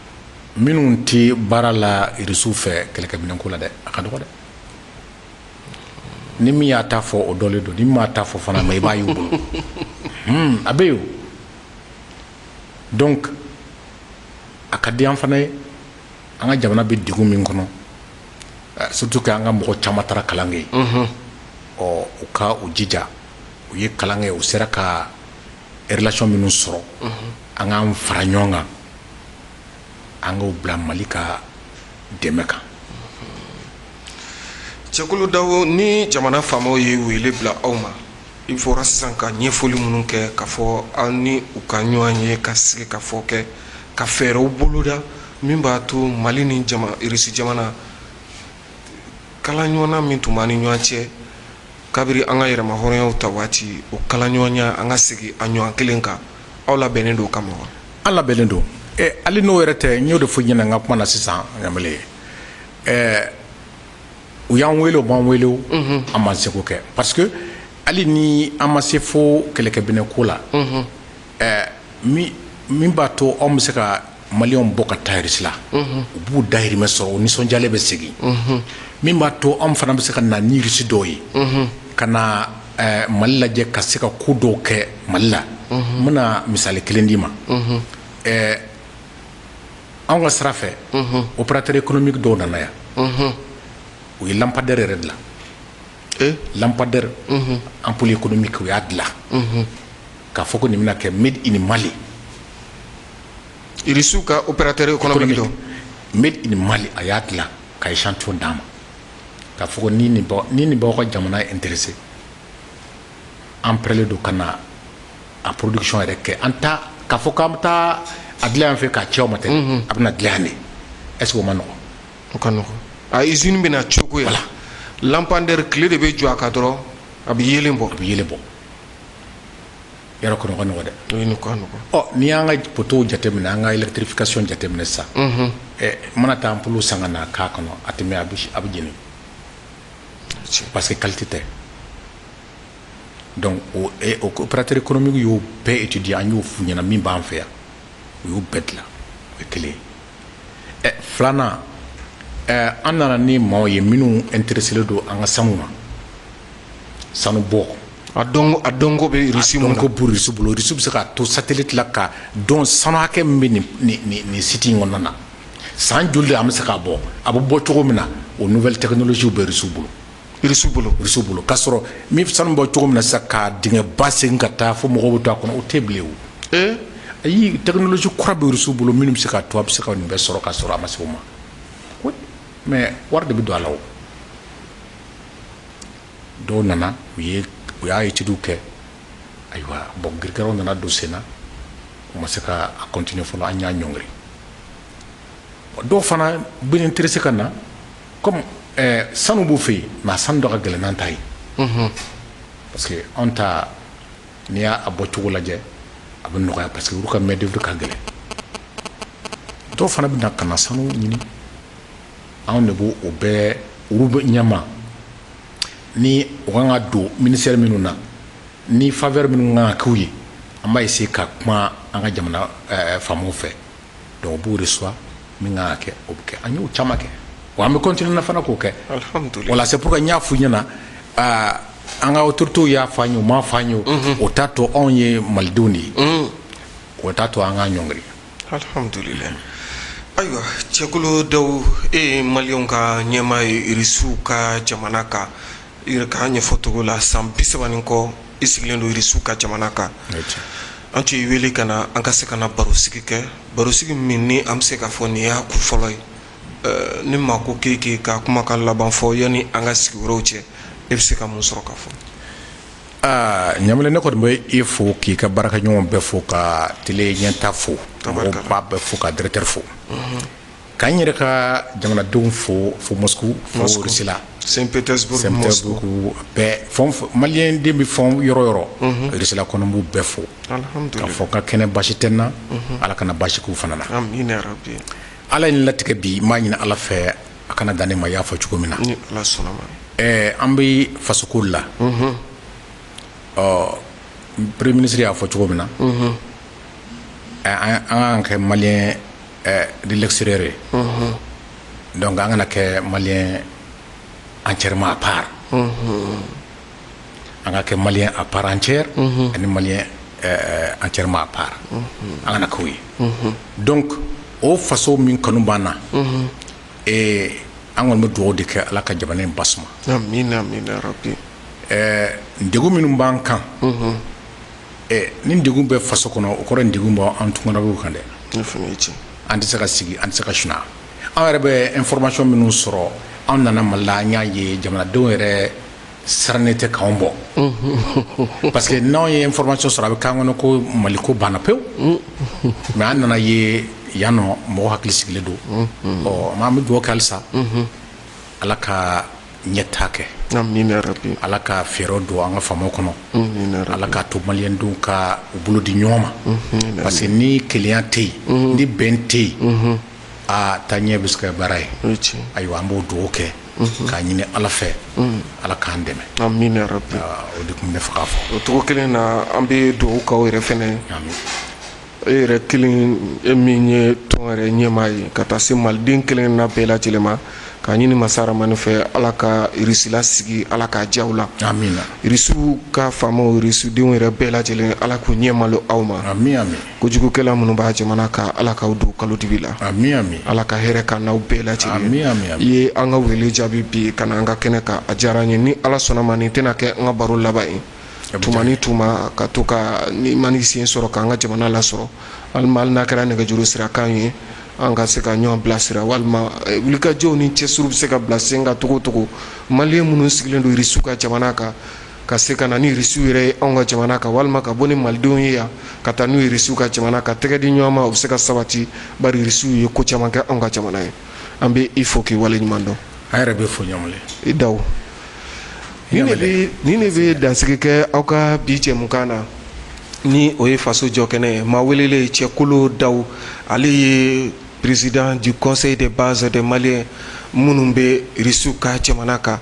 minnu tɛ baara la Irisiw fɛ kɛlɛkɛminɛnko la dɛ, a ka dɔgɔ dɛ. Ni min y'a ta fɔ, o dɔlen don. Ni min m'a ta fɔ fana, mais i b'a y'u bolo. A bɛ yen o. Donc a ka di an fana ye, an ka jamana bɛ degun min kɔnɔ, surtout que an ka mɔgɔ caman taara kalan kɛ yen. Ɔ, u ka u jija, u ye kalan kɛ, u sera ka relation minnu sɔrɔ, an k'an fara ɲɔgɔn kan, an k'o bila Mali ka dɛmɛ kan. Cɛkulu Dawo, ni jamana faamaw ye wele bila aw ma, i fɔra sisan ka ɲɛfɔli minnu kɛ k'a fɔ aw ni u ka ɲɔgɔn ye, ka sigi ka fɔ kɛ, ka fɛɛrɛw boloda min b'a to Mali ni jama Irisi jamana kala ɲɔgɔnna min tun b'an ni ɲɔgɔn cɛ kabiri an ka yɛrɛma hɔrɔnyaw ta waati, o kala ɲɔgɔnya, an ka segin a ɲɔgɔn kelen kan, aw labɛnnen don o kama wa? An labɛnnen don. Hali n'o yɛrɛ tɛ, n y'o de fɔ ɲɛna n ka kuma na sisan, Ɲamele. U y'an wele, u b'an wele o, an m'an seko kɛ, parce que hali ni an ma se fo kɛlɛkɛminɛ ko la, min b'a to anw bɛ se ka Maliyɛnw bɔ ka taa Irisi la, u b'u dahirimɛ sɔrɔ, u nisɔndiyalen bɛ segin, min b'a to anw fana bɛ se ka na ni Irisi dɔw ye ka na Mali lajɛ, ka se ka ko dɔw kɛ Mali la. N bɛna misali kelen d'i ma. Anw ka sira fɛ, opérateur économique dɔw nana yan, u ye lampadaire yɛrɛ dilan, lampadaire ampoule économique, u y'a dilan k'a fɔ ko nin bɛna kɛ made in Mali. Irisiw ka opérateur économique dɔ. Made in Mali, a y'a dilan ka échantillon d'a ma k'a fɔ ko ni nin b'aw ka jamana intéressé, an prêt don ka na a production yɛrɛ kɛ. An ta k'a fɔ k'an bɛ taa a dilan yan fɛ k'a ci aw ma tɛ, a bɛna dilan yan de. Est ce que o ma nɔgɔn? O ka nɔgɔn. A usine bɛna cogo yan, lampadaire tile de bɛ jɔ a kan dɔrɔn, a bɛ yeelen bɔ. A bɛ yeelen bɔ yɔrɔ kɔnɔ, o ka nɔgɔn dɛ. O ye nin ka nɔgɔn. Ɔ, n'i y'an ka poteau jateminɛ, an ka électrification jateminɛ sisan, mana taa ampoule san ka na k'a kɔnɔ, a tɛ mɛn, a bɛ jeni, parce que qualité tɛ. Donc o opérateur économique y'o bɛɛ étudier, an y'o f'u ɲɛna min b'an fɛ yan, u y'o bɛɛ dilan. O ye kelen ye. Filanan, an nana ni maaw ye minnu intéressé don an ka sanu na, sanu bɔ. A dɔnko bɛ Irisi mun na? Dɔnko b'u Irisi bolo. Irisi bɛ se k'a to satellite la ka dɔn sanu hakɛ min bɛ nin site in kɔnɔna na, san joli de an bɛ se k'a bɔ, a bɛ bɔ cogo min na. O nouvelle technologie bɛ Irisiw bolo. Irisiw bolo. Irisiw bolo, k'a sɔrɔ min sanu bɔ cogo min na sisan, k'a dingɛba segin ka taa fo mɔgɔw bɛ to a kɔnɔ, o tɛ bilen o. Ayi, technologie kura bɛ Irisiw bolo minnu bɛ se k'a to a bɛ se ka nin bɛɛ sɔrɔ k'a sɔrɔ a ma se o ma. Mais wari de bɛ don a la. O dɔw nana, u y'a étude kɛ. Ayiwa, bon, girigaraw nana don sen na, u ma se ka a continuer fɔlɔ, an y'a ɲɔngiri. Dɔw fana bɛ intéressé ka na comme sanu b'u fɛ yen, mais a sanu dɔ ka gɛlɛn n'an ta ye, parce que anw ta, n'i y'a bɔ cogo lajɛ, a bɛ nɔgɔya, parce que olu ka main d'œuvre ka gɛlɛn. Dɔw fana bɛ na ka na sanu ɲini, anw de b'o o bɛɛ olu bɛ ɲɛma ni u kan ka don ministère minnu na, ni faveur minnu kan ka k'u ye, an b'a essayer ka kuma an ka jamana faamaw fɛ. Donc u b'o reçoit, min kan ka kɛ, o bɛ kɛ. An y'o caman kɛ, wa an bɛ continuer na fana k'o kɛ. Alhamdulillah. Voilà, c'est pourquoi n y'a f'u ɲɛna, an ka autorités y'a fɔ an ye, u m'a fɔ an ye, o t'a to anw ye malidenw de ye, o t'a to an k'an ɲɔngiri. Alhamdulillah. Ayiwa, Cɛkolo Dawu, e ye Maliyɛnw ka ɲɛmaa ye Irisiw ka jamana kan. I yɛrɛ k'a ɲɛfɔ cogo la, san 30 ni kɔ i sigilen don Irisiw ka jamana kan. An tun y'i wele ka na an ka se ka na barosigi kɛ, barosigi min ni an bɛ se k'a fɔ nin y'a kun fɔlɔ ye. Ni maa ko k'e k'i ka kumakan laban fɔ yanni an ka sigi wɛrɛw cɛ, e bɛ se ka mun sɔrɔ ka fɔ? Aa, Ɲamile, ne kɔni bɛ e fo, k'i ka baarakɛɲɔgɔn bɛɛ fo, ka télé ɲɛta fo, mɔgɔw ba bɛɛ fo, ka directeur fo, k'an yɛrɛ ka jamanadenw fo, fo Moscou, fo Russie la. Saint Petersburg. Saint Moscou. Petersburg bɛɛ, fɛn o fɛn maliyɛn den bɛ fɛn yɔrɔ o yɔrɔ Russie la kɔnɔ, n b'u bɛɛ fo k'a Alhamdulillah. fɔ n ka kɛnɛ baasi tɛ n na, Ala kana baasi k'u fana na. Amina ya rabbi. Ala ye nin latigɛ bi, n b'a ɲini Ala fɛ a kana dan ne ma, i y'a fɔ cogo min na. Ni Ala sɔnna ma. An bɛ fasoko la. Ɔ, premier ministre y'a fɔ cogo min na, an kan ka kɛ Malien de l'extérieur ye, donc an kana kɛ Malien entièrement à part, an ka kɛ Malien à part entière ani Malien entièrement à part, an kana k'o ye. Donc o faso min kanu b'an na, an kɔni bɛ dugawu de kɛ, Ala ka jamana in basuma. Amina, amina ya rabbi. Degun minnu b'an kan, ni degun bɛ faso kɔnɔ, o kɔrɔ ye degun b'an tunkarankew kan dɛ. Ne fana ye tiɲɛ. An tɛ se ka sigi, an tɛ se ka sunɔgɔ. An yɛrɛ bɛ information minnu sɔrɔ, an nana Mali la, an y'a ye jamanadenw yɛrɛ sirannen tɛ k'anw bɔ, parce que n'anw ye information sɔrɔ, a bɛ k'an kɔnɔ ko Mali ko banna pewu. Mais an nana ye yan nɔ, mɔgɔ hakili sigilen don. Ɔ, an bɛ dugawu kɛ halisa, Ala ka ɲɛtaa kɛ. Amina ya rabbi. Ala ka fɛɛrɛw don an ka faamaw kɔnɔ. Amina ya rabbi. Ala k'a to maliyɛndenw ka u bolo di ɲɔgɔn ma, parce que ni kelenya tɛ yen, ni bɛn tɛ yen, aa, taa ɲɛ bɛ se ka baara ye. O ye tiɲɛ. Ayiwa, an b'o dugawu kɛ k'a ɲini Ala fɛ, Ala k'an dɛmɛ. Amina ya rabbi. O de tun bɛ ne fɛ k'a fɔ. O cogo kelen na, an bɛ dugawu k'aw yɛrɛ fɛnɛ. Amin. E yɛrɛ kelen, e min ye tɔn yɛrɛ ɲɛmaa ye, ka taa se maliden kelen na bɛɛ lajɛlen ma, k'a ɲini masa Ramani fɛ, Ala ka Irisila sigi, Ala k'a diya la. Amina. Irisiw ka faamaw, irisidenw yɛrɛ bɛɛ lajɛlen, Ala k'u ɲɛ malo aw ma. Ami, ami. Kojugukɛla minnu b'a jamana kan, Ala k'aw don kalo dibi la. Ami, ami. Ala ka hɛrɛ ka n'aw bɛɛ lajɛlen. Ami, ami, ami. I ye an ka wele jaabi bi ka na an ka kɛnɛ kan, a diyara an ye. Ni Ala sɔnna ma, nin tɛna kɛ an ka baro laban ye. Tuma ni tuma, ka to ka ni ma ni sen sɔrɔ k'an ka jamana lasɔrɔ, walima hali n'a kɛra nɛgɛjuru sira kan ye, an ka se ka ɲɔgɔn bilasira, walima wulikajɔw ni cɛsiriw bɛ se ka bila sen kan cogo o cogo, maliyɛn minnu sigilen don Irisiw ka jamana kan, ka se ka na ni Irisiw yɛrɛ ye anw ka jamana kan, walima ka bɔ ni malidenw ye yan ka taa n'u Irisiw ka jamana kan, tɛgɛ di ɲɔgɔn ma, o bɛ se ka sabati, bari Irisiw ye ko caman kɛ anw ka jamana ye. An bɛ i fo k'i waleɲuman dɔn. An yɛrɛ bɛ fo ɲamule. I daw. Nin de bɛ dansigi kɛ aw ka bi jɛmukan na, ni o ye faso jɔ kɛnɛ ye. Maa welelen, Cɛkolo Daw, ale ye président du conseil de base des Maliens minnu bɛ Irisiw ka jamana kan,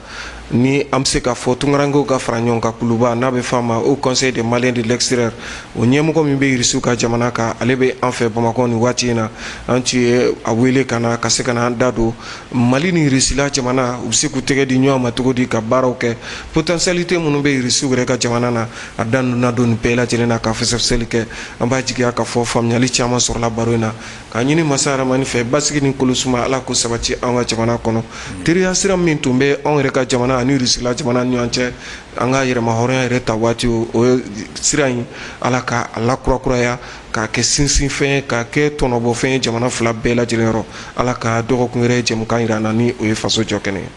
ni an bɛ se k'a fɔ tunkarankew ka fara ɲɔgɔn kan kuluba n'a bɛ f'a ma au conseil des Maliens de l'extérieur, o ɲɛmɔgɔ min bɛ Irisiw ka jamana kan, ale bɛ an fɛ Bamakɔ nin waati in na. An tun ye a wele ka na ka se ka na an da don Mali ni Irisila jamana, u bɛ se k'u tɛgɛ di ɲɔgɔn ma cogo di ka baaraw kɛ, potentialité minnu bɛ Irisiw yɛrɛ ka jamana na. A da nana don nin bɛɛ lajɛlen na ka fɛsɛfɛsɛli kɛ. An b'a jigiya k'a fɔ faamuyali caman sɔrɔla baro in na, k'a ɲini masa Ramani fɛ, basigi ni kolosuma, Ala ko sabati an ka jamana kɔnɔ. Teriya sira min tun bɛ anw yɛrɛ ka jamana ani Irisila jamana ni ɲɔgɔn cɛ, an ka yɛrɛma hɔrɔnya yɛrɛ ta waati, o ye sira in, Ala ka a lakurakuraya k'a kɛ sinsinfɛn ye, k'a kɛ tɔnɔbɔfɛn ye jamana fila bɛɛ lajɛlen yɔrɔ. Ala ka dɔgɔkun wɛrɛ jɛmukan yira an na, ni o ye faso jɔ kɛnɛ ye.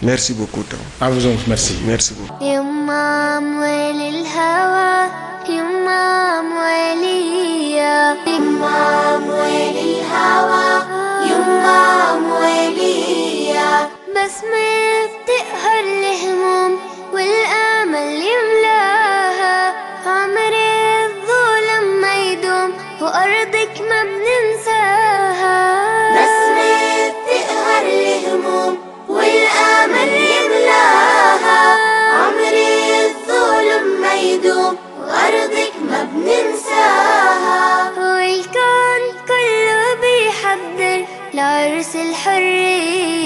Merci beaucoup. À vous, merci. Merci beaucoup. يما أموال الهوى، يما أمواليا، يما أموال الهوى، يما أمواليا، بسمة بتقهر الهموم والآمل يملاها، عمر الظلم ما يدوم وأرضك ما بننساها، بسمة بتقهر الهموم والآمل يملاها، عمر الظلم ما يدوم وأرضك ما بننساها، والكون كله بيحضر لعرس الحرية.